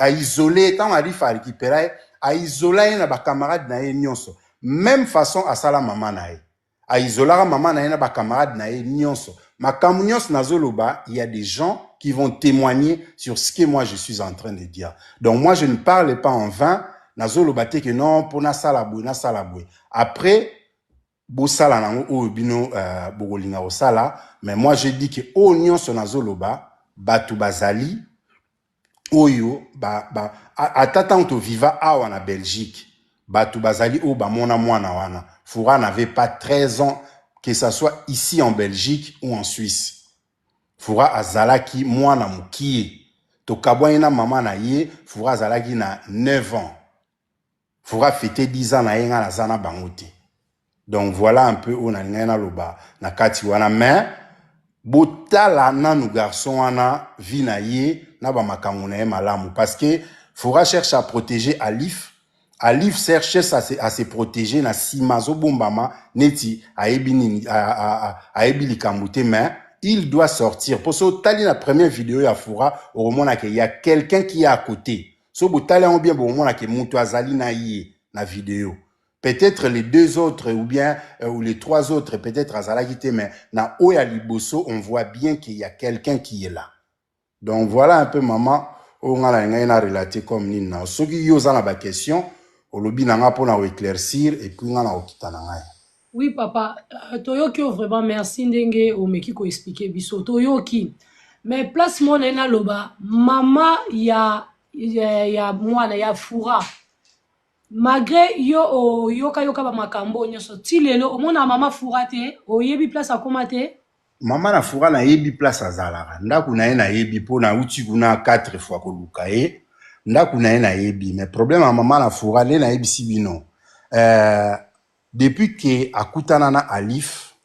aisole. Ntango Alif arécupéra ye, aisola ye na bacamarade na ye nyonso. Même façon asala mama na ye, aisolaka mama na ye na bacamarade na ye nyonso. Makambo nyonso nazoloba, il y a des gens qui vont témoigner sur ce que moi je suis en train de dire. Donc moi, je ne parle pas en vain. Nazoloba te ke non, mpo nasala boye, nasala boye. Après bosala nango oyo bino bokolinga kosala, mais moi je dis ke oyo nyonso nazoloba, bato bazali oyo ata ntango toviva awa na Belgique, bato bazali oyo bamona mwana wana. Foura n'avait pas 13 ans, que ça soit ici en Belgique ou en Suisse. Foura azalaki mwana mokie. Tokabwani na mama na ye, Foura azalaki na 9 ans. Foura fête 10 ans na ye, nga naza na bango te. Donc voilà un peu oyo nalingai naloba na kati wana. Mais botala nanu garçon wana, vie na ye na bamakambo na ye malamu, parce que Foura cherche à protéger Alif, Alif cherche à se protéger na nsima, azobombama neti ayebi nini, ayebi likambo te, mais il doit sortir. Mpo so otali na première vidéo ya Foura, okomona ke y a quelqu'un qui est à côté. So botali yango bien, bokomona ke moto azali na ye na vidéo. Peut-être les deux autres ou bien ou les trois autres, peut-être azalaki te, mais na oyo ya liboso, on voit bien qu'il y a quelqu'un qui est là. Donc voilà un peu, maman, oyo nga na ngai na relater comme nini na. Soki yo oza na baquestion, olobi na nga mpona koéclaircir, et puis nga na kokita na ngai. Oui papa, toyoki yo vraiment, merci ndenge omeki koexpliquer biso, toyoki. Mais place moko na ye naloba, mama ya mwana ya Fura, malgré yo oyokayoka bamakambo nyonso, ti lelo omona mama Fura te, oyebi place akóma te? Mama na Fura, nayebi place azalaka, ndako na ye nayebi, mpo nauti kuna 4 fois koluka ye, ndako na ye nayebi. Mais problème ya mama na Fura nde nayebisi bino, depuis ke akutana na Alif,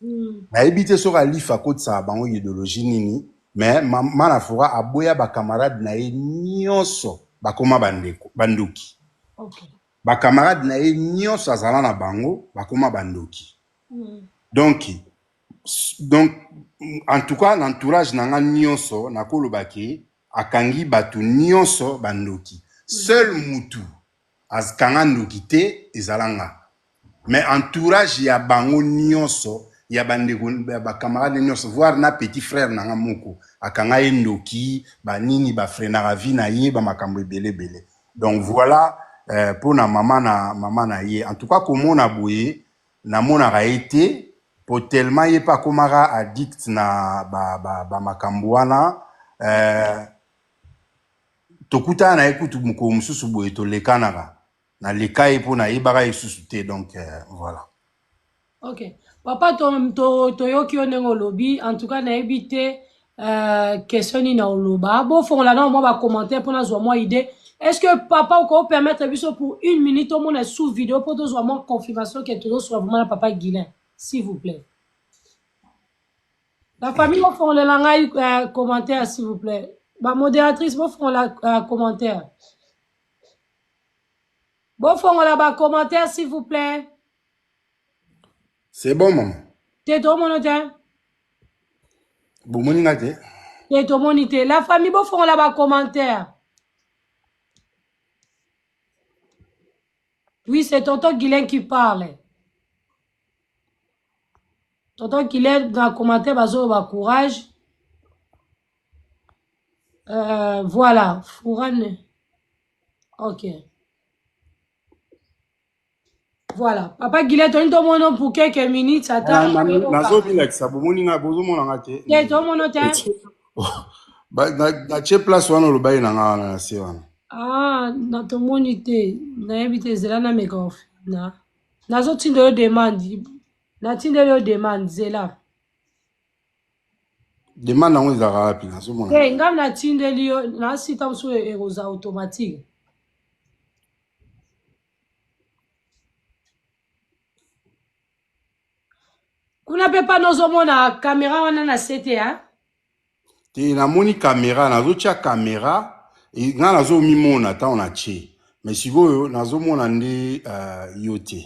nayebi te soki Alif akotisaka bango idéologie nini, mais mama na Fura aboya bacamarade na ye nyonso, bakóma bandeko bandoki. Bacamarade na ye nyonso azala na bango bakóma bandoki. Donc en tout cas, na entourage na nga nyonso, nakoloba ke akangi bato nyonso bandoki. Seul mutu akanga ndoki te ezala nga, mais entourage ya bango nyonso, ya bandeko, ya bacamarade nyonso, voire na petit frère na nga moko, akanga ye ndoki, banini bafreinaka vie na ye, bamakambo ebele ebele. Donc voilà, mpo na mama na ye, en tout cas komona boye, namonaka ye te, po tellement ye mpe akomaka addict na bamakambo ba wana. Tokutana na ye kutu mokolo mosusu boye, tolekanaka, naleka ye mpo nayebaka ye susu te. Donc voilà. Ok papa, toyoki to, to yo ndenge olobi. En tout cas nayebi te question nini na oloba. Bofongola nao mwa bacommentaire mpo nazwa mwa idée. Est ce que papa okopermettre biso pour une minute omona sous vidéo mpo tozwa mwa confirmation ke tozoswa vraiment na papa Guilin, s'il vous plaît? La famille, bofongolela ngai commentaire, s'il vous plaît. Bamodératrice, bofongola commentaire, bofongola bacommentaire, s'il vous plaît. C'est bon, maman. Te, tomona te. Bomoni nga te? Te, tomoni te. La famille, bofongola bacommentaire. Oui, c'est tonton Guilain qui parle. Tonton Guilain, dans commentaire bazoloba courage. Voilà, Fourane. Ok. Voilà. Papa Guillet, tolingi tomona pour quelques minutes ata. Nazobilakisa bomoni nga bozomona nga te. Te tomona te. Natie place wana olobaki na nga wana na se wana. Ah, na tomoni te. Nayebi te zela na meka na. Nazotinda yo demande. Natindeli yo demande zela. Demande yango ezalaka wapi? Nazomona te. Ngai natindeli yo na site mosusu ekozala automatique. Kuna mpe pana ozomona kamera wana na se te? Te, namoni kamera, nazotia kamera ngai nazomimona ntango natie, mais sikoyo nazomona nde yo te.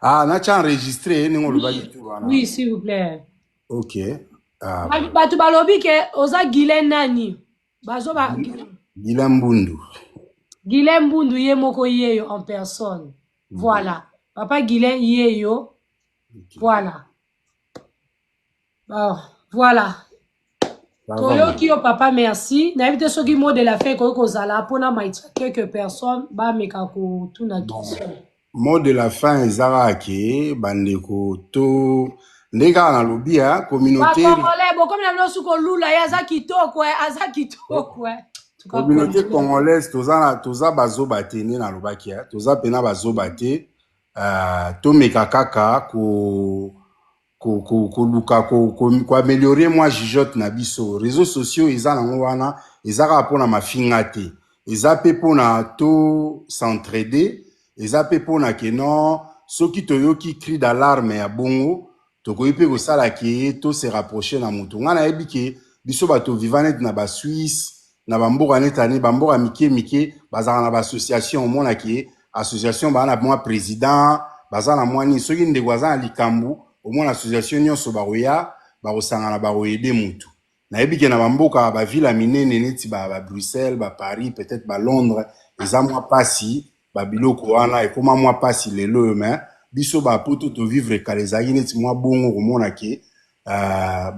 Ah, natia enregistre ndenge olobaki tour wana. Oui, s'il vous plaît. Ok. Ah, Bato balobi ke oza Guilain nani bazoba. Guilain Mbundu. Guilain Mbundu ye moko yeyo en personne. Voilà, papa Guilain yeyo. Voilà. Bon, voilà. Toyoki yo papa, merci. Nayebi te soki mot de la fin ekoki kozala mpona maitisa quelques personnes bameka kotuna question. Mot de la fin eza kaka ke bandeko to nde kaka nalobi ya communauté. Bacongolais bokomi na bino su kolula ye aza kitoko, aza kitoko. Communauté congolaise, toza bazoba te. Nde nalobaki, toza mpena bazoba te. Tomeka kaka koluka koaméliorer mwa jugeote na biso. Réseaux sociaux eza nango wana, eza kaka mpona mafinga te, eza mpe mpona to s'entraider, eza mpe mpona ke non, soki toyoki cri d'alarme ya bongo, tokoki mpe kosala ke to se rapprocher na moto. Ngai nayebi ke biso bato viva neti na Basuisse, na bamboka neti ani bamboka mike mike, bazalaka na baassociation. Omona ke association baza na mwa président, baza na mwa nini. Soki ndeko aza na likambo, omona association nyonso bakoya, bakosangana, bakoaider mutu. Nayebi ke na bamboka bavile ya minene neti Babruxelles, Baparis, peut-être Balondres, eza mwa mpasi, babiloko wana ekóma mwa mpasi lelo oyo. Mais biso bapoto tovivre kala, ezalaki neti mwa bongo, komona ke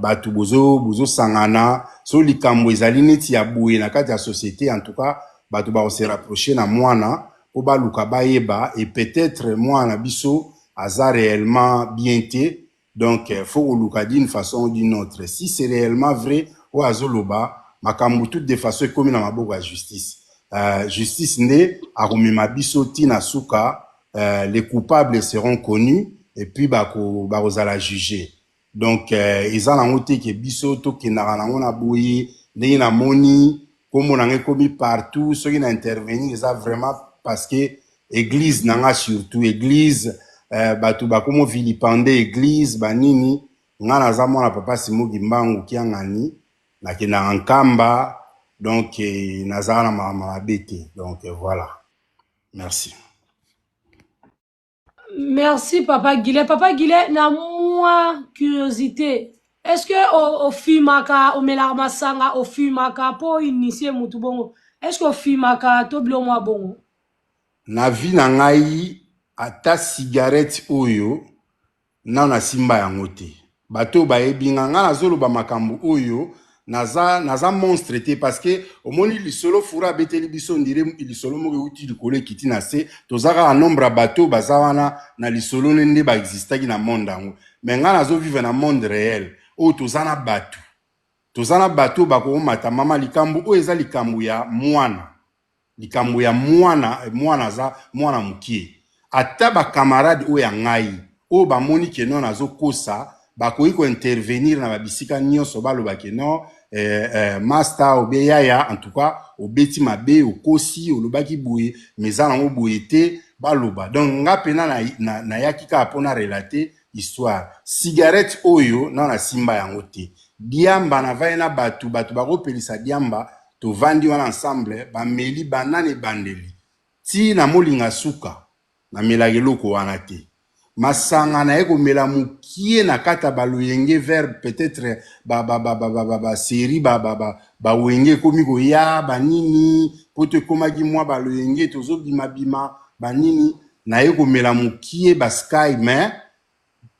bato bozosangana so likambo ezali neti ya boye na kati ya société. En tout cas bato bakose rapprocher na mwana mpo baluka bayeba, et peut-être mwana na biso aza réellement bien te. Donc faut koluka d'une façon ou d'une autre, si c'est réellement vrai oyo azoloba makambo. Toute de façon ekómi na maboko ya justice. Justice nde akomema biso ntina suka. Les coupables seront connus et puis bakozala jugé. Donc eza nango te ke biso tokendaka nango na boye. Ndenge namoni nkombo na ngai ekomi partout, soki na intervenir eza vraiment parce que église na nga, surtout église, bato bakomo vilipender église banini. Nga naza mwana papa Simoki Mbangu Kiangani, nakendaka Nkamba, donc nazala na makambo mabe te. Donc voilà, merci. Merci papa Guilet. Papa Guilet, na mwa curiosité, est-ce que ofimaka, omelaka masanga, ofimaka mpo initie mutu bongo? Est-ce que ofimaka to bilo mwa bongo? Na vie na ngai, ata cigarette oyo nano nasimba yango te. Bato oyo bayebi nga, nga nazoloba makambo oyo, naza monstre te, parce que omoni lisolo Fura abeteli biso, ndire lisolo moko euti likolo ekiti na se. Toza kaka nombre ya bato baza wana na lisolo ne nde baexistaki na monde yango. Mais nga nazovivre na monde réel oyo toza na bato, toza na bato oyo bakomata mama. Likambo oyo eza likambo ya mwana, likambo ya mwana. Mwana aza mwana mokie. Ata bacamarade oyo ya ngai oyo bamoni ke non, nazokosa, bakoki kointervenir na babisika nyonso, baloba ke non, master obe yaya, en tout cas obeti mabe, okosi, olobaki boye, mais eza nango boye te, baloba. Donc nga mpena nayaki kaka mpona relater histoire. Cigarette oyo na nasimba yango te. Diamba, navandi na bato, bato bakopelisa diamba, tovandi wana ensemble, bameli banana ebandeli ti na molinga suka, namelaka eloko wana te. Masanga naye komela mokie na kati ya baloyenge vers peut-être basérie, bawenge ekomi koya banini, po to ekomaki mwa baloyenge, tozobimabima banini, naye komela mokie basky, mais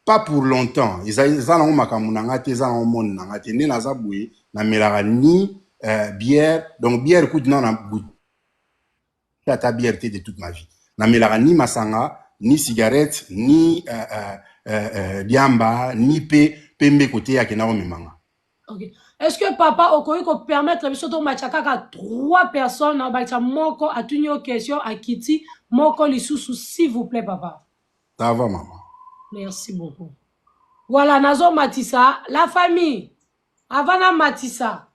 pas pour longtemps. Eza nango makambo na nga te, eza nango monde na nga te. Nde naza boye, namelaka ni Bière, donc bière kutu nano na goûte ata bière te de toute ma vie. Namelaka ni masanga, ni cigarette, ni diamba, ni pe pembe kote akenda komemanga. Ok. Est-ce que papa okoki kopermettre biso tomatya kaka trois personnes na obakisa moko atuni yo question, akiti moko lisusu, s'il vous plaît, papa? Ça va, mama. Merci beaucoup. Voilà, nazomatisa la famille. Avant namatisa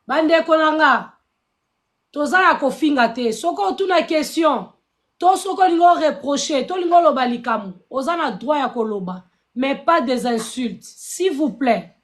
bandeko na nga, toza na kofinga te. Soki otuna question to soki olingi oreproche to olingi oloba likambo, oza na droit ya koloba, mais pas des insultes, s'il vous plaît.